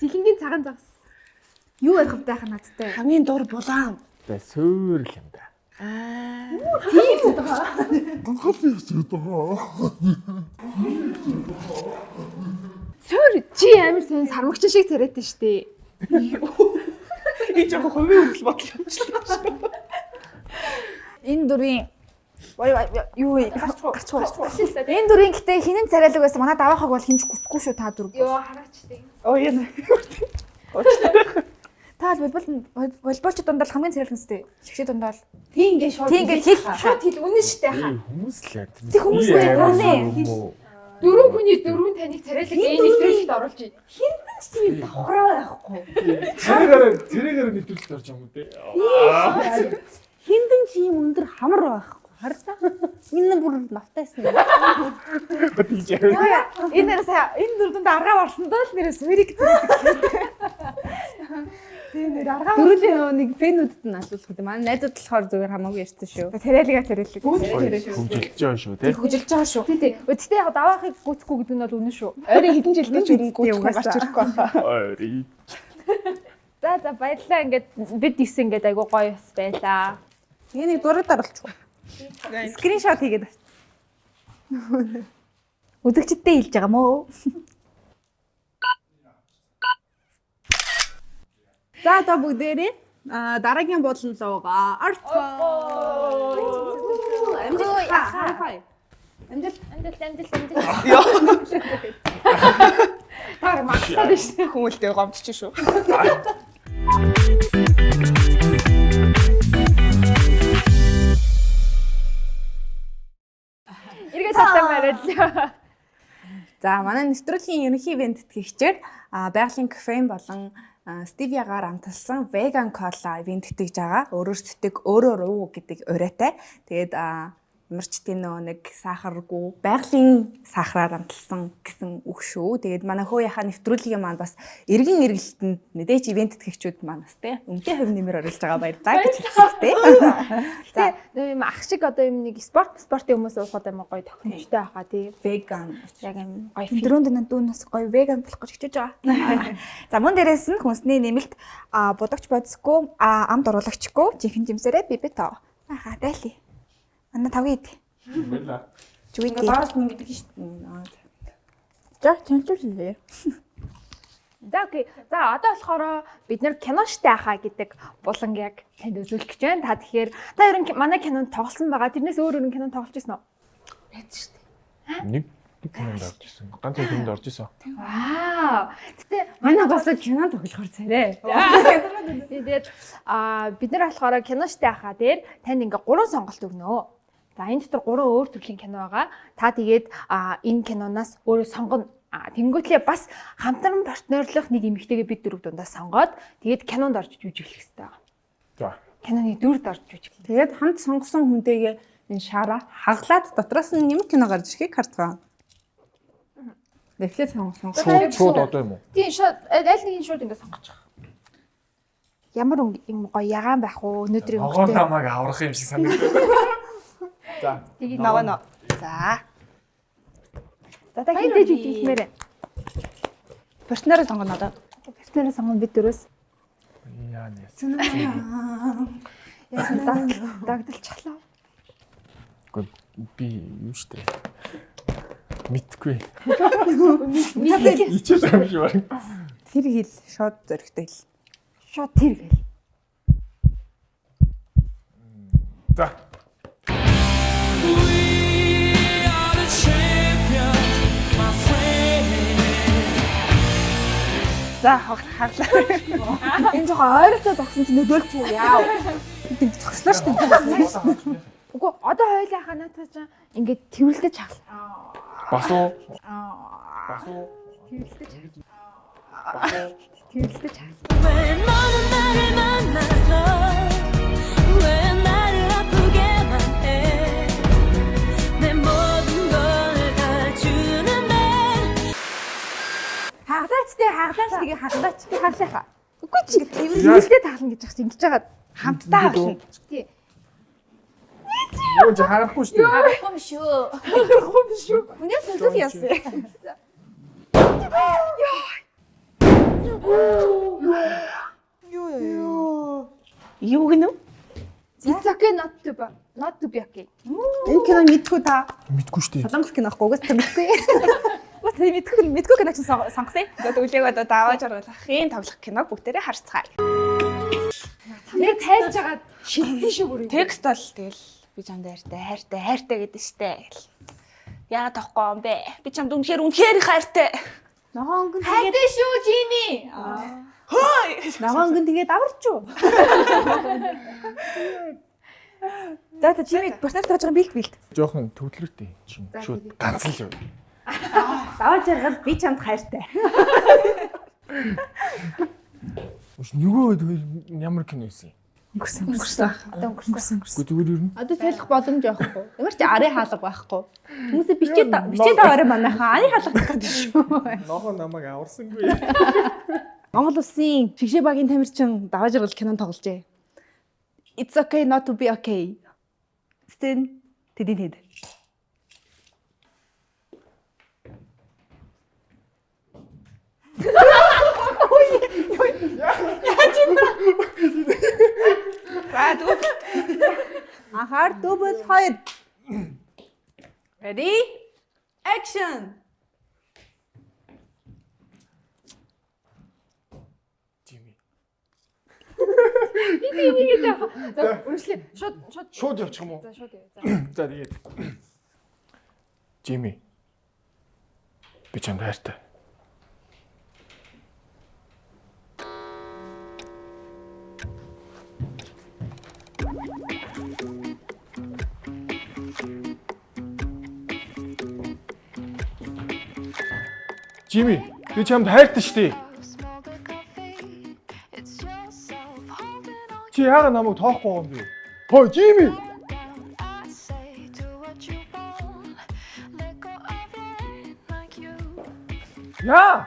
Сэлэнгийн цагаан загас. Юу ярих вэ хаа надтай? Хамгийн дур булаан. За сөөрл юм да. Суур чи амар сайн сармагч шиг царайтай штэ. Энэ жоохон хувийн үзэл бодол юм шиг. Энэ дүрийн юу вэ? Гарч уу. Энэ дүрийн гэтээ хинэн царайлаг байсан манай даваахаг бол хинч гүтгүй шүү та дүр. Йоо хараач штэ. Оо яа. Та л волейболч дундаа л хамгийн царайлаг нэстэй. Шигшээ дундаа л. Тийм ингээ шууд. Тийм ингээ хэл Шууд хэл үнэн штэ хаа. Хүмүүс л яа. Тэг хүмүүс л үнэ. Дөрөв хүний дөрөв таныг царайлаг энэ нэвтрүүлэлт оруулж байна. Хинтэн ч тийм давхраа байхгүй. Тэрээгээр нэвтрүүлэлт орж юм уу те. Хинтэн ч ийм өндөр хамар байхгүй. Харлаа. Энэ бүр навтайсан. Тэгж яа. Энэ нэр сая энэ дүр дундаа аргаа орсон доо л нэрээ сүрийг царайлаг. Тийм нэр аргаа Дөрүлийн нөгөө нэг фэнүүдэд нь алуулах гэдэг. Манай найзууд болохоор зүгээр хамаагүй ярьсан шүү. царайлага царайлаг. Хөгжилж байгаа шүү те. Хөгжилж байгаа шүү. Тий, тий. Гэхдээ яг даваахыг гүцэхгүй гэдэг нь бол үнэн шүү. Ойрын хэдэн жилдээ ч өрн гүйтгүй гарч ирэхгүй байхаа. Ойрын. За за баярлалаа. Ингээд бид исэн ингээд айгуу гоё бас байлаа. Тэгээ нэг зураг даруулчих. Скриншот хийгээд авч. Үзэгчдээ хэлж байгаа мó. За одоо бүгдээрээ дараагийн буудлын луугаа орцгоо. Амжилт. Амжилт. Амжилт амжилт амжилт. Та магтаад шүү. Хүмүүлтэй гомдч шүү. Эргээ тавтай марил. За манай нэвтрүүлгийн ерөнхий ивент тэтгэгчээр байгалийн кофеин болон стевиагаар амталсан веган кола ивент тэтгэж байгаа. Өөрөөр сэтгэг өөрөөр уу гэдэг уриатай. Тэгээд ямар ч тийм нөгөө нэг сахаргүй байгалийн сахараар амталсан гэсэн үг шүү. Тэгээд манай хөө яхаа нэвтрүүлгийн маань бас эргэн эргэлтэнд мэдээч ивент тэтгэгчүүд маань бас тий өмдөө хувь нэмэр оруулж байгаа баярлалаа гэж хэлсэн тий. Гэтэ юм ах шиг одоо юм нэг спортын хүмүүс уухад амар гоё тохиромжтой байхаа тий. Веган Яг юм гоё Дөрөнд нь дүүнээс гоё веган болох гэж хичээж байгаа. За мөн дээрээс нь хүнсний нэмэлт будагч бодисгүй амт оруулагчгүй жинхэнэ жимсээрээ би битоо. Ахаа дайли. Манай тавгийн ид. Баярлалаа. Жүгийдээ. доороос нь ингэдэг шүү дээ. За чанчуулъя. За окей. За одоо болохоор бид нэр киноштай ахаа гэдэг буланг яг танд үзүүлэх гэж байна. Та тэгэхээр та ер нь манай кинонд тоглосон байгаа. Тэрнээс өөр өөр кинонд тоглож ирсэн үү? Нэг кинонд орж исэн. Ганц хоёр кинонд орж исэн. Вау. Гэтэ Манай бас кино тоглохоор царай. Тэгээд бид нар болохоор киноштай ахаа дээр танд ингээ 3 сонголт өгнө. За энэ дотор 3 өөр төрлийн кино байгаа. Та тэгээд энэ киноноос өөрөө сонгоно. Тэнгүүтлээ бас хамтран партнерлох нэг эмэгтэйгээ бид дөрөв дундаас сонгоод тэгээд кинонд орж жүжиглэх хэрэгтэй байгаа. За. Киноны дүрд орж жүжиглэх. Тэгээд хамт сонгосон хүнтэйгээ энэ шаараа хаглаад дотроос нь ямар кино гарч ирэхийг хардгаа. Тэглээ сонгосон. Шууд одоо юм уу? Тийм шууд аль нэг нь шууд ингээ сонгочих. Ямар өнгө юм гоё ягаан байх уу? Өнөөдрийн Ногоон өнгөтэй. намайг аврах юм шиг санагдав. За. Тэгээд Ногоо нөө. За. За та хинтээ жүжиглэмээр байна. Партнероо сонгоно одоо. Партнероо сонгоно бид дөрөөс. Яа нэ. Яасан дагдalchглаа. Үгүй би юу штэ. Мэдгүй. Мэдээ Ичээс юм шиг байна. Тэр хэл шууд зөрөгтэй хэл. шууд тэр гэл. За. За хаглаа. Энэ жоохон ойролцоо зогсон чинь нөдөөлч үү яав. Бид зогслоо шүү дээ. Үгүй одоо хоёлаа хаа наадах чинь ингээд тэрвэрлдэж хаглаа. Бас уу? Бас уу? Бас уу? Тэрэлдэж хаа. 왜 너는 나를 만나서 왜 나를 아프게만 해내 모든 걸 다 주는데 Хаглаач те хаглаач тэгээ хаглаач. Би хаглаа. Үгүй чи Тэрэлдээ таглана гэж байгаа чи ингэж байгаа. Хамтдаа хаглана. Тий. Юу ч харахгүй шүү дээ. харахгүй юм шүү. Харахгүй юм шүү. Хүнээс солих яасан. Юу гэнэ? It's okay not to be not to be okay. Энэ кино мэдгүй та. Мэдгүй шүү дээ. Солонгос кино байхгүй угаас та мэдгүй. Бас мэдгүй мэдгүй кино чинь сонгосон. За тэгвэл яг одоо даваа жаргал ахын тоглох киног бүгдээрээ харцгаая. Тэр тайлж байгаа шилдэн шүү бүр. Текст бол тэгэл би чамд хайртай, хайртай, хайртай гэдэг штэ. Яагаад тоохгүй юм бэ? Би чамд үнэхээр үнэхээр их хайртай. Ногоон өнгөн Хайртай шүү Жими. ногоон өнгөн тэгээд аварч юу? За за Жими партнер тааж байгаа бэлт бэлт. Жохон төвлөртэй чинь. Шууд ганц л юу. Даваа жаргал би чамд хайртай. Үш нөгөө ямар кино байсан юм? Өнгөрсөн өнгөрсөн. Одоо өнгөрсөн. Үгүй зүгээр ер нь. Одоо солих боломж байхгүй. Ямар ч арын хаалга байхгүй. Хүмүүсээ бичээд бичээд аваарай манайхаа арын хаалга гэдэг шүү. Ногоо намайг аварсангүй. Монгол улсын шигшээ багийн тамирчин даваа жаргал кинонд тогложээ. It's okay not to be okay. Стэн тэдийн тэд. За тэгвэл Анхаар дубль 2. Ready? Action. Жими. Энийг яах. За үргэлжлээ. Шууд шууд. Шууд явчих юм уу? За шууд яа. За. За тэгээд. Жими. Би чамд хайртай. Жими, би чамд хайртай шүү дээ. Чи яагаад намайг тоохгүй байгаа юм бэ? Хой, Жими! Яа!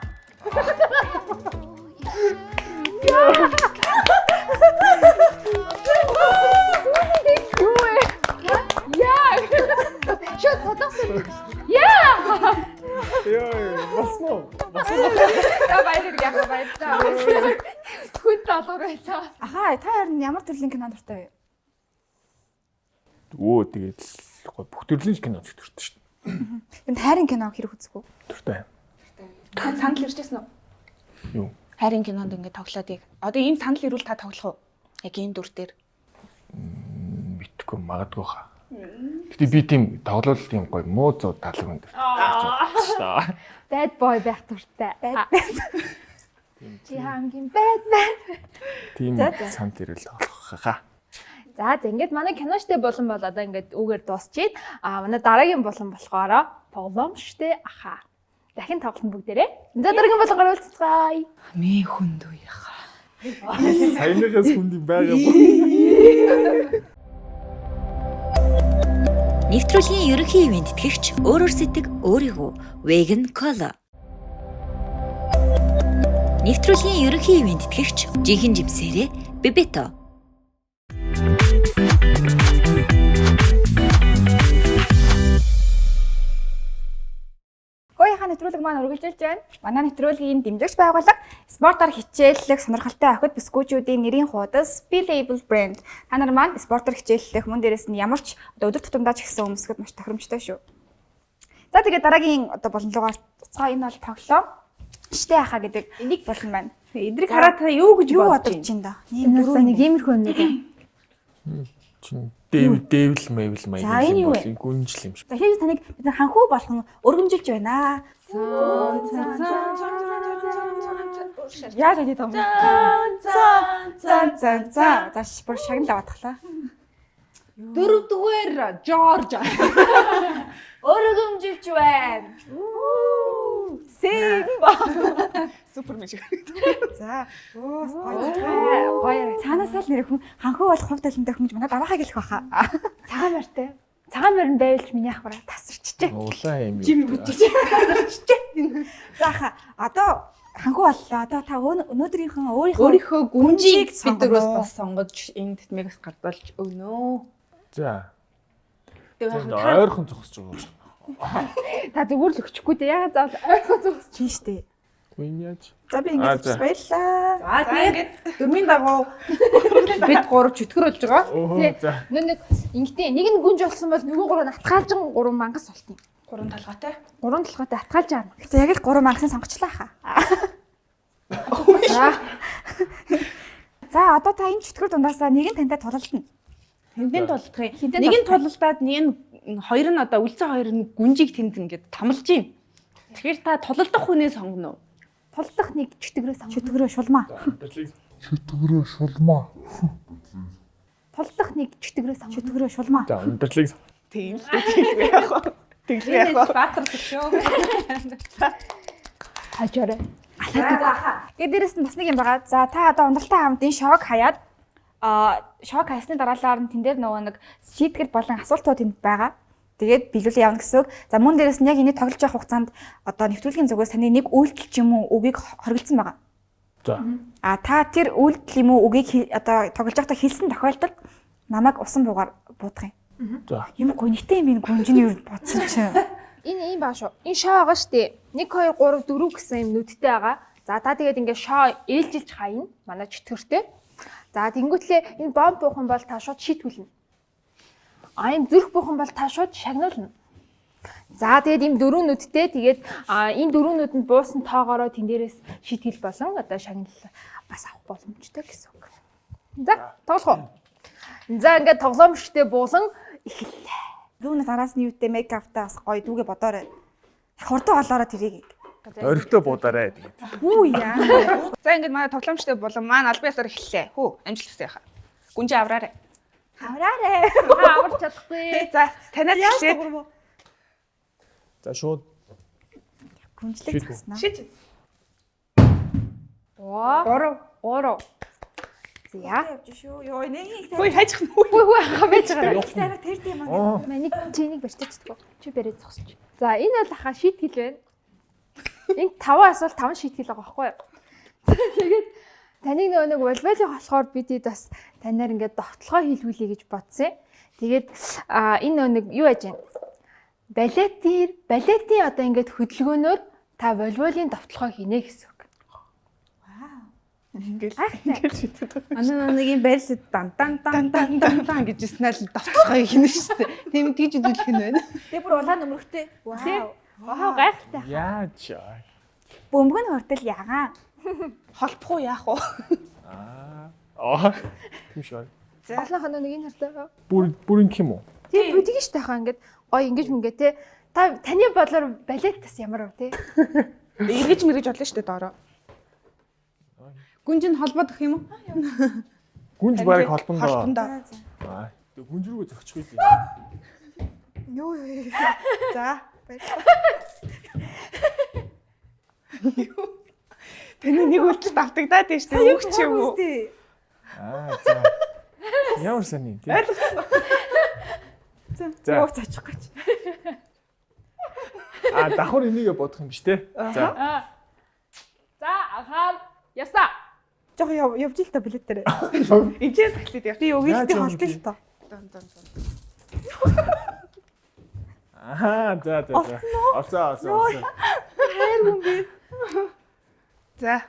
Юу вэ? Яа. Шууд солонгос. Яа. Яа, болсон уу? За баяр яах баярлалаа. Хүн долгор байлаа. Ахаа та хоёр нь ямар төрлийн кино дуртай вэ? Өө тэгээд л гой бүх төрлийн кино үзэх дуртай шүү дээ. Энд хайрын кино хэрэг үзэх үү? Дуртай. та санал иржсэн үү? Юу? Хайрын кинонд ингээд тоглоод яг. Одоо ийм санал ирвэл та тоглох уу? Яг ийм дүр дээр. Мэдхгүй магадгүй хаа. Гэтэ би тийм тоглол тийм гой муу зуу талаг хүн дуртай. Шүү дээ. Bad boy байх дуртай. Чи хамгийн bad man. Тийм санал ирэл тоглох хаа. За за ингээд манай киноштэй болон бол одоо ингээд үүгээр дуусчихъя. А манай дараагийн болон болохоор боломжтой аха. Дахин тоглоно бүгдээрээ. За дараагийн болонгоор уулзцгаая. Хамгийн хүнд үе хаа. Саяныхаас хүнд юм байгаа юм. Нэвтрүүлгийн ерөнхий ивээн тэтгэгч өөрөөр сэтгэг өөрийгөө Vegan Cola. Нэвтрүүлгийн ерөнхий ивээн тэтгэгч жинхэнэ жимсээрээ Бебето. Хөөе нэвтрүүлэг маань үргэлжилж байна. Манай нэвтрүүлгийн дэмжигч байгууллага спортоор хичээллэх сонирхолтой охид бүсгүүчүүдийн нэрийн хуудас Be Label Brand. Та нар маань спортоор хичээллэх мөн дээрээс нь ямар ч одоо өдөр тутамдаа ч гэсэн өмсгöd маш тохиромжтой шүү. За тэгээд дараагийн одоо болонлогоор цаа энэ бол тоглоом. Штэ хаа гэдэг энийг болон байна. Эдрийг хараад та юу гэж Юу бодож бодож чинь да? Энэ нэг иймэрхүү юм нэг. Чин дэв дэвэл мэвэл За, маяг энэ юм юу бол вэ? гүнжил юм шиг. За хийж таныг бид нар ханхүү болгон өргөмжилж байна. Яаж хийдэг юм бэ? За за за за бүр шагнал аваадахлаа. Дөрөвдүгээр Жорж. Өргөмжилж байна. Симба. Супермен шиг. За. Гоё гоё. Цаанаасаа л нэр хүн ханхуу бол хувь талантай хүн гэж манай дараахыг хэлэх баха. Цагаан морьтой. Цагаан морь нь байвал ч миний ахвараа тасарчжээ. Улаан юм. Жими бүтчихээ. Тасарчжээ. За хаа. Одоо ханхуу боллоо. Одоо та өнөөдрийнхөө өөрийнхөө Өөрийнхөө гүнжийг гүнжийг бид дөрвөөс сонгоно. бас сонгож энэ тэтмийг бас гардуулж өгнө. За. Тэгээ За, ойрхон зогсож байгаа. Та зүгээр л өчөхгүй дээ. Яагаад заавал ойрхон зогсож. Тийм штэ. Үгүй юм яаж? За би Аа, ингэж за. баярлаа. За тэгээд дөрмийн дагуу бид гурав чөтгөр болж байгаа. Өө Тий. за. Нөө нэг ингэдэй нэг нь гүнж болсон бол нөгөө гурав нь атгаалжин гурван мангас болтیں۔ Гурван толгойтой. Гурван толгойтой атгаалж байгаа юм. За яг л гурван мангасыг сонгочлаа хаа. За За одоо та энэ чөтгөр дундаасаа нэг нь тантай тулалдана. Тэндэн тулдах юм. Хинтэн Нэг нь тулалдаад нэг нь хоёр нь одоо үлдсэн хоёр нь гүнжийг тэнд ингээд тамлж юм. Тэгэхээр та тулалдах хүнээ сонгоно уу? тулдах нэг чөтгөрөө сонгоно. Чөтгөрөө шулмаа. Ундралыг Тулдах нэг чөтгөрөө сонгоно. Чөтгөрөө шулмаа. За, ундралыг Тийм л дээ. Тэглээ яах вэ? Тэглээ яах вэ? Баатар шүү. Хажаарай. Тэгээ дээрэс нь бас нэг юм байгаа. За та одоо ундралтай хамт энэ шок хаяад шок хайсны дараалал нь тэн дээр нөгөө нэг шийтгэл болон асуултууд энд байгаа. Тэгээд биелүүлээ явна гэсэн үг. За мөн дээрэс нь яг энийг тоглож явах хугацаанд одоо нэвтрүүлгийн зүгээс таны нэг үйлдэл ч юм уу үгийг хоригдсан байгаа. За. А та тэр үйлдэл юм уу үгийг одоо тоглож байхдаа хэлсэн тохиолдолд намайг усан буугаар буудах юм. За. Юм гонигтай юм би гүнжиний юу бодсон чинь. Энэ ийм баа шүү. Энэ шоо байгаа шүү дээ. 1 2 3 4 гэсэн юм нүдтэй байгаа. За та тэгээд ингээ шоо ээлжилж хайна. Манай чөтгөртэй. За тэнгуүтлээ энэ бомб буух юм бол та шууд шийтгүүлнэ. А ийм зүрх буух юм бол та шууд шагнуулна. За тэгээд ийм дөрвөн нүдтэй тэгээд энэ дөрвөн нүдэнд буусан тоогоороо тэн дээрээс шийтгэл болон одоо шагнал бас авах боломжтой гэсэн үг. За тоглох уу? За ингээд тоглоомчтой буулан эхэллээ. Дүүнээс араас нь юутэй мейкаптай бас гоё дүүгээ бодоорой. Хурдан олоорой тэрийг. Орхитой буудаарай тэгээд. Үу яа. За ингээд манай тоглоомчтой болон маань албан ёсоор эхэллээ. Хүү, амжилт хүсье яхаа. Гүнжи авраарай. Авраарэ. Та аварч чадахгүй. За, танаас эхлээд За шууд Гүнжлэг Шийдвэ. зогсноо. шид. Оо. 3. 3. За. Явж шүү. Йоо нэг их Хүй хайчих нь. Хүү хүү хаа байж байгаа. тэр тэр тийм аа. Аа. Манай чи энийг барьчихдаг. Чи бариад зогсож. За энэ бол хаа шийтгэл байна. Энэ 5 асуулт 5 шийтгэл байгаа байхгүй юу? Тэгээд таныг нөгөө нэг волейболын болохоор бид хэд бас танаар ингээд довтлогоо хийлгүүлье гэж бодсон. Тэгээд энэ нөгөө нэг юу яаж юм? Балетын одоо ингээд хөдөлгөөнөөр та волейболын довтлогоо хийнэ гэсэн үг. Ингээл ингээл шидэд байгаа. Манай нэг юм байрлал дан дан дан дан дан дан гэж ирсэн л давталгаа хийнэ шүү дээ. Тийм тэгж үзүүлэх нь байна. Тэгээ бүр улаан нөмрөхтэй. Вау. Вау гайхалтай. Яаж? Бөмбөг нь хүртэл ягаан. Холбох уу яах вэ? Аа. Тийм шүү. Олон хоноо нэг энэ хартай. Бүр бүрэн юм уу? Тийм бүдгэн штэ хаа ингээд гоё ингэж мэнгээ те. Та таны бодлоор балет бас ямар вэ те? Эргэж мэрэж болно шүү дээ доороо. Гүнж нь холбоод өгөх юм уу? Гүнж барыг холбондоо. Холбондоо. Аа. Тэг гүнж рүүгээ зогчих үү. Йоо ёо. За. Таны нэг үйлдэл давтагдаад байна шүү дээ. Үг ч юм уу? Аа за. Ямар сони тий. За. Йоо цочих гэж. Аа давхар энийгээ бодох юм биш те. За. За анхаар явсаа. Жохо явж ил та билет дээр. Эжээс эхлээд яв. Би Яаж өгөлтийн явж холдё л та. Дан дан дан. Аа за за за. Олцоо олцоо олцоо. За.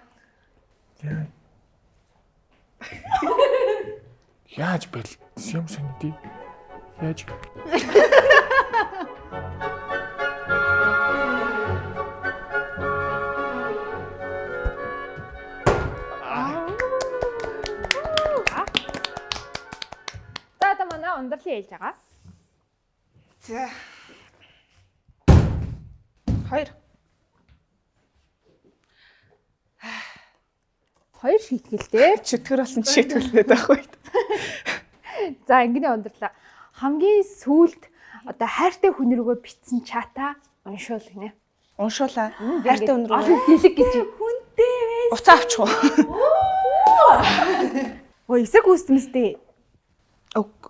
Яаж бэл юм сони тий. Яаж? За одоо манай ундралын ээлж байгаа. За. 2. Хоёр шийтгэл дээр. Чөтгөр болсон шийтгэлээд байх үед. За ингэнэ ундралаа. хамгийн сүүлд одоо хайртай хүн рүүгээ бичсэн чата уншуул гинэ. Уншуулаа. Хайртай хүн рүү. Олон дэлэг гэж. Уцаа авчих уу? Ой, эсрэг үүссэн мэт дээ.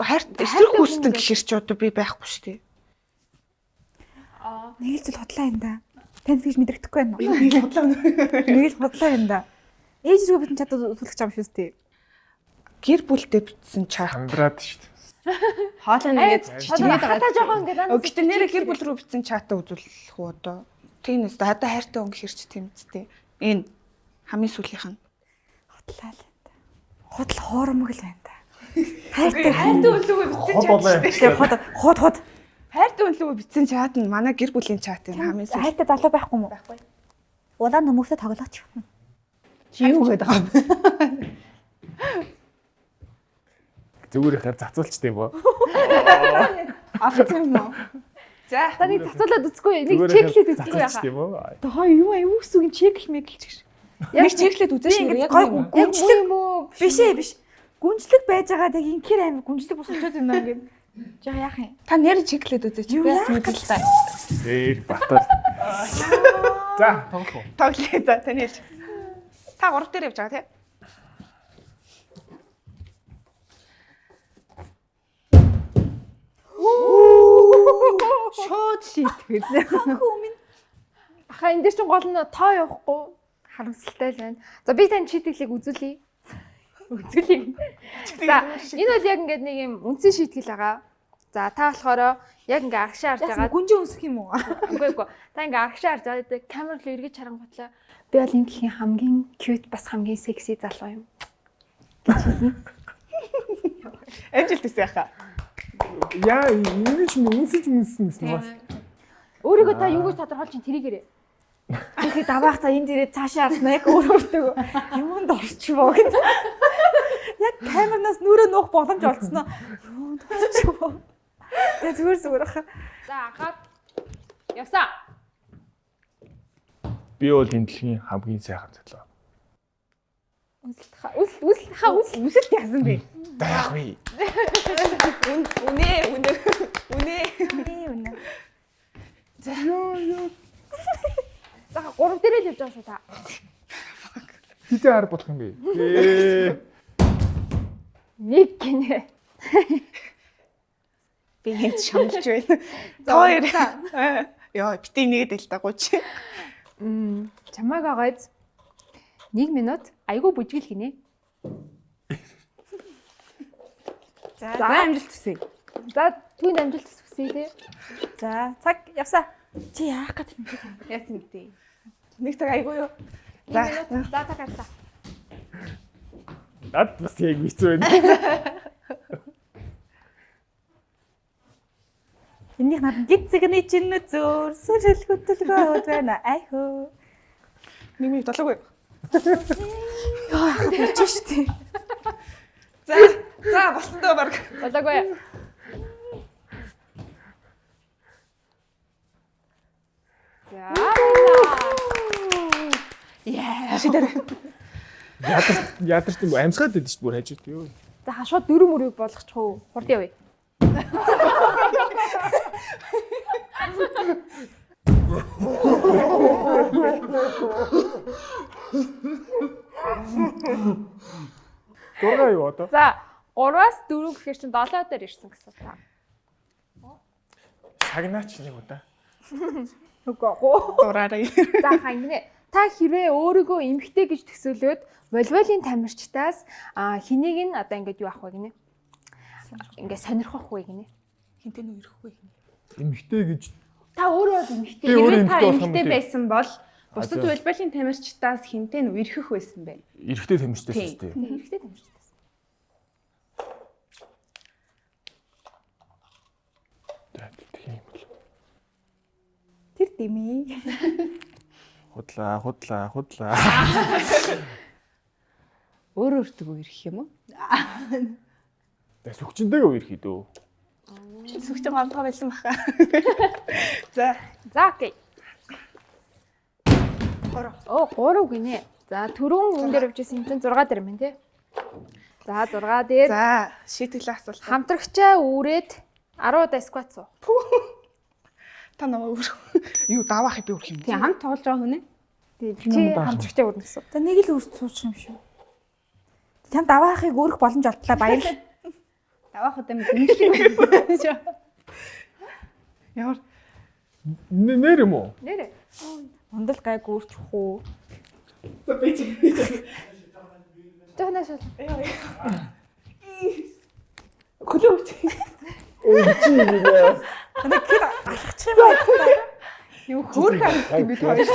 Хайр эсрэг гүйцэтэн гэхэр чи одоо би байхгүй шүү дээ. Нэг л зүйл худлаа юм да. Танд тэгж мэдрэхгүй байна уу? Нэг л худлаа. Нэг л худлаа юм да. Ээж рүү битэн чадвал үзүүлэх юм шүү дээ. Гэр бүлтэй бичсэн чат. Хандраад шүү дээ. Хоолой нэгээд Чичмээд байгаа. Та жоохон ингээд Өө, Гэтэ нэрэ гэр бүл рүү бичсэн чатаа үзүүлэх үү одоо. Тийм үст одоо хайртай хүн гэхэр чи тийм үстэй. Энэ хамгийн сүүлийнх нь. Худлаа л юм да. Худал хоормог л байна да. Хайртай Хайртай хүн лүүгээ бичсэн Хол болоо юм. Тэгээ хот хот хот. Хайртай хүн лүүгээ бичсэн чат нь манай гэр бүлийн чат юм хамгийн сүүл. Хайртай залуу байхгүй юм уу? Байхгүй. Улаан нөмөртө тоглооч. Чи юу гэдэг байгаа юм бэ? Зүгээр ихээр зацуулчтай юм уу? Олцсон юм уу? За Та нэг зацуулаад үзэхгүй, нэг Зүгээр чеклээд ихээр үзэхгүй яхаа. зацуулчтай юм уу? Тохоо юу аюу үс үг чекл мэглч гэж. нэг чеклээд үзээш Би нэр ингээд яг гой юм уу? Яг гүнжлэг муу юм уу? биш ээ биш. Гүнжлэг байж байгаа яг инкер амир гүнжлэг босгочод юм аа ингээд. Жаа яах юм? Та нэр чеклээд үзээч. Юу Би бас яах мэдэл та. Дээр батар. За, тоглох уу? Тоглоё за таны хэлж. Та 3 дээр явж байгаа тий? Шууд шийтгэл. Аха энэ дээр чинь гол нь тоо явахгүй харамсалтай л байна. За би танд шийтгэлийг үзүүлье. Үзүүлье. За энэ бол яг ингээд нэг юм үндсэн шийтгэл байгаа. За та болохоор яг ингээ аргашаа харж Яасан байгаа. гүнжин өмсөх юм уу? Үгүй үгүй. Та ингээ аргашаа харж байгаа. Тэгээ камер руу эргэж харангуйтлаа. Би бол энэ дэлхийн хамгийн cute бас хамгийн секси залуу юм. Амжилт хүсье яхаа. Яа, ингэж үнсэж үнсэн гэсэн бас. Өөрийгөө та юу гэж тодорхойлж чинь тэрийгээрээ. Тэгэхээр даваах за энд ирээд цаашаа харснаа яг өөр өөртөө юмд орчвоо гэнэ. Яг камернаас нүрээ нуух боломж олцсноо юмд орчвоо. Тэгээ зүгээр зүгээр ах. За анхаар явсан. Би бол энэ дэлхийн хамгийн сайхан залуу. Үнсэлт ха үнсэлт үнсэлт ха үнсэлт. Үнсэлт яасан бэ? Байхгүй. Үнэ үнэ үнэ. Үнэ. За гурав дээрээ л явж байгаа шүү та. Хитэ хар болох юм бэ? Ээ. Нэг гинэ. Би энд шаналж байна. Та хоёр. Йоо, бити нэгэд л та гуйч. Чамааг агайз 1 минут айгүй бүжгэл гинэ. За амжилт хүсье. За түүнд амжилт хүсье те. За цаг явсаа. Чи яах гэж юм бэ? Яасан бэ? Нэг цаг айгүй юу? За. За цаг харлаа. Над бас яг хэцүү байна. Энийх надад гид зэгний чинь зөөр сүрэл хөтөлгөөд байна. Айхөө. Нэг минут болоогүй. Йоо яах болж штэ. За, за болсон доо баг. Болоогүй. За. Шидэр. Ядарч ядарч юм амьсгаад байдсан шүү дээ бүр хажууд юу. За ха шууд дөрөв мөрийг болгочих уу? Хурд явъя. Дургаа юу одоо? За 3-аас 4 гэхээр чинь 7 дээр ирсэн гэсэн та. Шагнаач нэг удаа. Үгүй гоо. Дураарай. За ха ингэнэ. Та хэрвээ өөрийгөө эмэгтэй гэж төсөөлөөд волейболын тамирчдаас хэнийг нь одоо ингэж юу авах вэ гинэ? Ингээ сонирхох вэ гинэ? Хинтээ нүү ирэхгүй. Эмэгтэй гэж Та өөрөө бол эмэгтэй. Би өөрөө Хэрвээ та эмэгтэй болох юм эмэгтэй үү? байсан бол бусад за. волейболын тамирчдаас хинтээ нь үерхэх байсан бэ? Эрэгтэй тамирчдаас Тийм. үстэй. Эрэгтэй тамирчдаас. За тийм юм бол. Тэр димээ. Худлаа, худлаа, худлаа. Өөр өөртөө үерх юм уу? Тэ сүгчэндээ үерх идөө. Сүгчэн гомдгоо байсан баха. За, За окей. 3. Оо 3 гинэ. За түрүүн энэ дээр явжсэн юм чинь 6 дээр юм тий. За 6 дээр за, шийтгэл асуулт. хамтрагчаа үүрээд 10 удаа squat суу. Та намайг өөр юу даваахыг би өрөх юм. Тийм хамт тоглож байгаа хүн ээ. Тэгээ чи хамтрагчаа өрнө гэсэн. За нэг л үрч суучих юм шүү. Чам даваахыг өрөх боломж олтлаа баярлалаа. Даваахад юм гүнжлэг байна. Ямар Нэр юм уу? Нэрэ. Ундал гайг үрчих үү? За би чи. Жохноо шал. Хөлөө өрч. Ой чи нэ. Алхчих юм байна. Юу хөөх харагдсан би хоёр.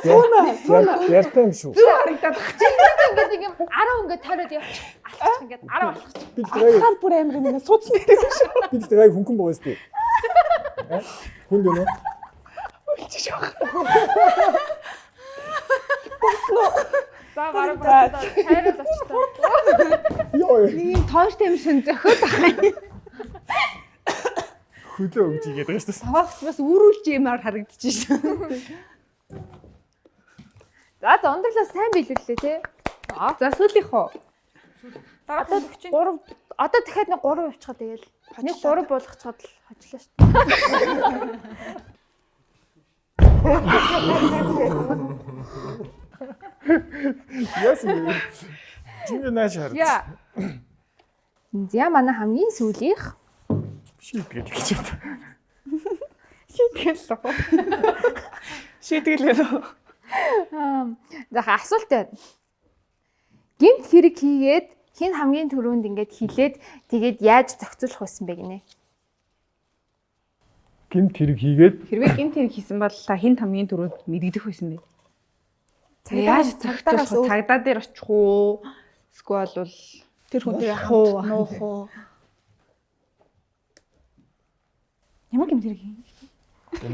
Сууна, сууна. Ярьтай юм шүү. Зүг харагдаад байх. Ингээд нэг юм 10 ингээд тариад явчих. Алхчих ингээд 10 алхчих. Би тэрийг Хал бүр амар юм суудсан дээр юм шүү. би тэрийг хөнгөн байгаа сте. Хүнд юм уу? Үлчих шүү. За бараг болоо. Хайрал очлоо. Йоо. Нэг юм тооштой юм шин зөхөд ах юм. Хөлөө өгч игээд байгаа шүү дээ. Даваагч бас үүрүүлж юмар харагдчих шээ. За за ундралаа сайн биелүүллээ тий. За сүүлийнх үү? Одоо 3 одоо дахиад нэг 3 явчихаа тэгэл. Нэг 3 буулгацгаад л хожлоо шүү дээ. Яасан бэ? Жингээ нааш хард. Яа. За манай хамгийн сүүлийнх Шийтгэл гэж байна. Шийтгэл л уу. Шийтгэл гэнэ. За асуулт байна. Гэмт хэрэг хийгээд хин хамгийн түрүүнд ингээд хилээд тэгээд яаж зохицуулах байсан бэ гинэ? Гэмт хэрэг хийгээд Хэрвээ гэмт хэрэг хийсэн бол та хэн хамгийн түрүүнд мэдэгдэх байсан бэ? Яаж цагдаагаас зохицуулах вэ? Цагдаа дээр очих уу? Эсвэл бол Тэр хүнтэй хуу. хамт нуух уу? Ямар гэмт хэрэг юм?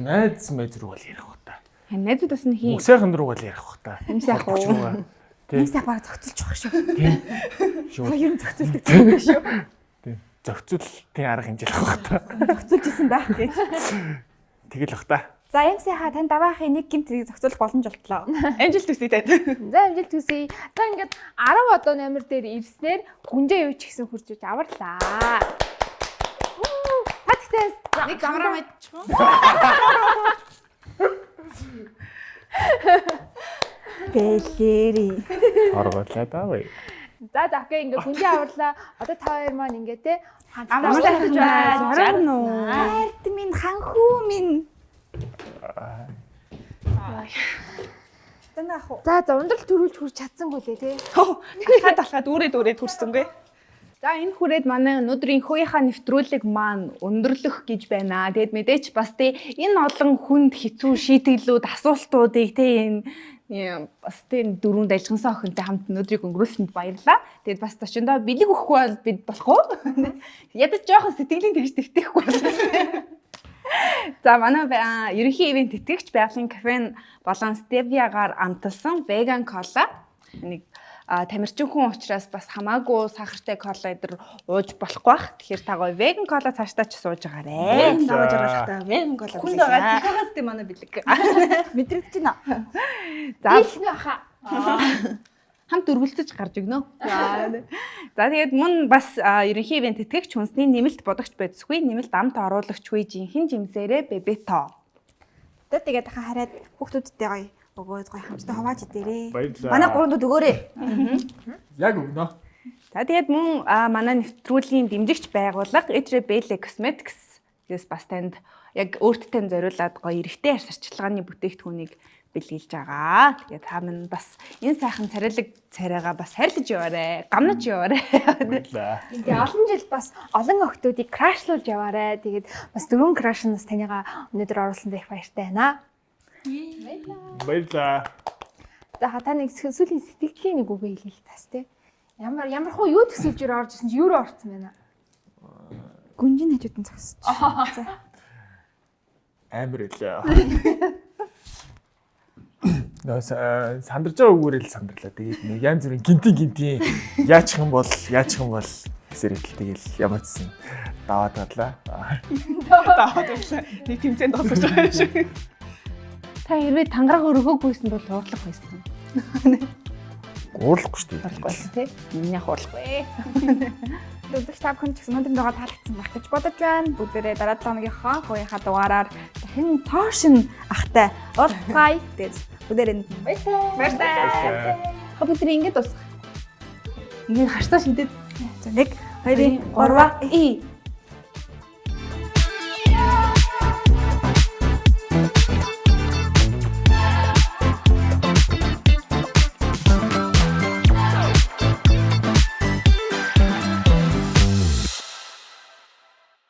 найз мэз рүү бол ярих бах та. Найзууд бас нь хин Мөг сайхан руу бол ярих бах та. Юм сайхан уу? Тий. Юм сайхан баг зохицуулчих واخ шүү. Шүү. Та ер нь зохицуулдаг зүйл шүү. Тий. Зохицуултын арга хэмжээ л бах та. Зохицуулж исэн байх гэж. Тэгэл бах та. За юм сайхан тань даваахын нэг гэмт хэрэг зохицуулах боломж олтлоо. Амжилт хүсье танд. За амжилт хүсье. За ингээд 10 одоо номер дээр ирснээр гүнжээ юу ч гэсэн хурж иж аварлаа. Та тэгтээ Нэг камера мэдчих уу? Бэлэри. Оргуулаа даа вэ. За за окей ингээд гүнжээ аварлаа. Одоо та хоёр маань ингээд те Амар сайхан байна. Жаргана уу? Хайрт минь ханхүү минь. Танах уу? За за ундрал төрүүлж хүрч чадсангүй лээ те. Талхаа талхаа дүүрээ дүүрээ төрсөнгөө. За энэ хүрээд манай өнөөдрийн хууийнхаа нэвтрүүлэг маань өндөрлөх гэж байна. Тэгэд мэдээч бас тий энэ олон хүнд хэцүү шийтгэлүүд, асуултуудыг тий энэ бас тий энэ дөрөв дажгансан охинтой хамт өнөөдрийг өнгөрүүлсэнд баярлалаа. Тэгэд бас зочиндоо бэлэг өгөхгүй бол бид болохгүй. Ядаж жоохон сэтгэлийн тэгж дэвтэхгүй бол. За манай ерөнхий ивент тэтгэгч байгалийн кафе болон стевиагаар амталсан веган кола нэг тамирчин хүн учраас бас хамаагүй сахартай кола эдэр ууж болохгүй бах. Тэгэхээр та гоё веган кола цаашдаа ч сууж байгаарэ. Даваа жаргалахтай веган кола. Хүнд байгаа зөхөөгөөс тийм манай бэлэг. Мэдрэгдэж байна. За Их нэ хаа. хамт өргөлцөж гарч өгнө. За тэгээд мөн бас ерөнхий ивент тэтгэгч хүнсний нэмэлт бодогч бодисгүй, нэмэлт амт оруулагчгүй жинхэнэ жимсээрээ бебето. Одоо тэгээд хаа хараад хүүхдүүдтэй гоё өгөөд гоё хамтдаа хавааж идээрээ. Баярлалаа. Манай гурван дүүд өгөөрэй. Яг өгнө. За тэгээд мөн манай нэвтрүүлгийн дэмжигч байгууллага Etre Belle Cosmetics гэс бас танд яг өөрт тань зориулаад гоё эрэгтэй арьс арчилгааны бүтээгдэхүүнийг бэлгэлж байгаа. Тэгээд та минь бас энэ сайхан царайлаг царайгаа бас хайрлаж яваарэ, гамнаж яваарэ. Баярлалаа. Тэгээ олон жил бас олон охтуудыг крашлуулж яваарэ. Тэгээд бас дөрвөн краш нь бас таныгаа өнөөдөр оруулсанд их баяртай байна. Баярлалаа. За та нэг сүүлийн сэтгэлийн нэг үг хэлээ л тас те. Ямар ямар хуу юу төсөлжөр орж ирсэн чи юу руу орсон байна? Гүнжин хажууд нь зогсож. За. Амар үлээ. Нөө сандарч байгаа үгээрээ л сандарлаа. Тэгээд нэг янз бүрийн гинтин гинтин яачих юм бол яачих юм бол гэсээр итэл тэгэл ямар ч гэсэн даваад тадлаа. Даваад байлаа. Нэг тэмцээнд дуусаж байгаа юм шиг. Та хэрвээ тангараг өргөөг байсан бол уурлах байсан. Уурлахгүй шүү дээ. Уурлахгүй байсан тий. Миний яг уурлахгүй. Үзэгч та бүхэн ч гэсэн өнөөдрийн дугаар таалагдсан байх гэж бодож байна. Бүгдээрээ дараа 7 хоногийнхоо гуйхаа дугаараар дахин тоошин ахтай уулзцаая. Тэгээд бүгдээрээ баярлалаа. Баярлалаа. Ха бид нар ингэж дуусгах. Ингээд харцаа шидэд. За 1 2 3 И.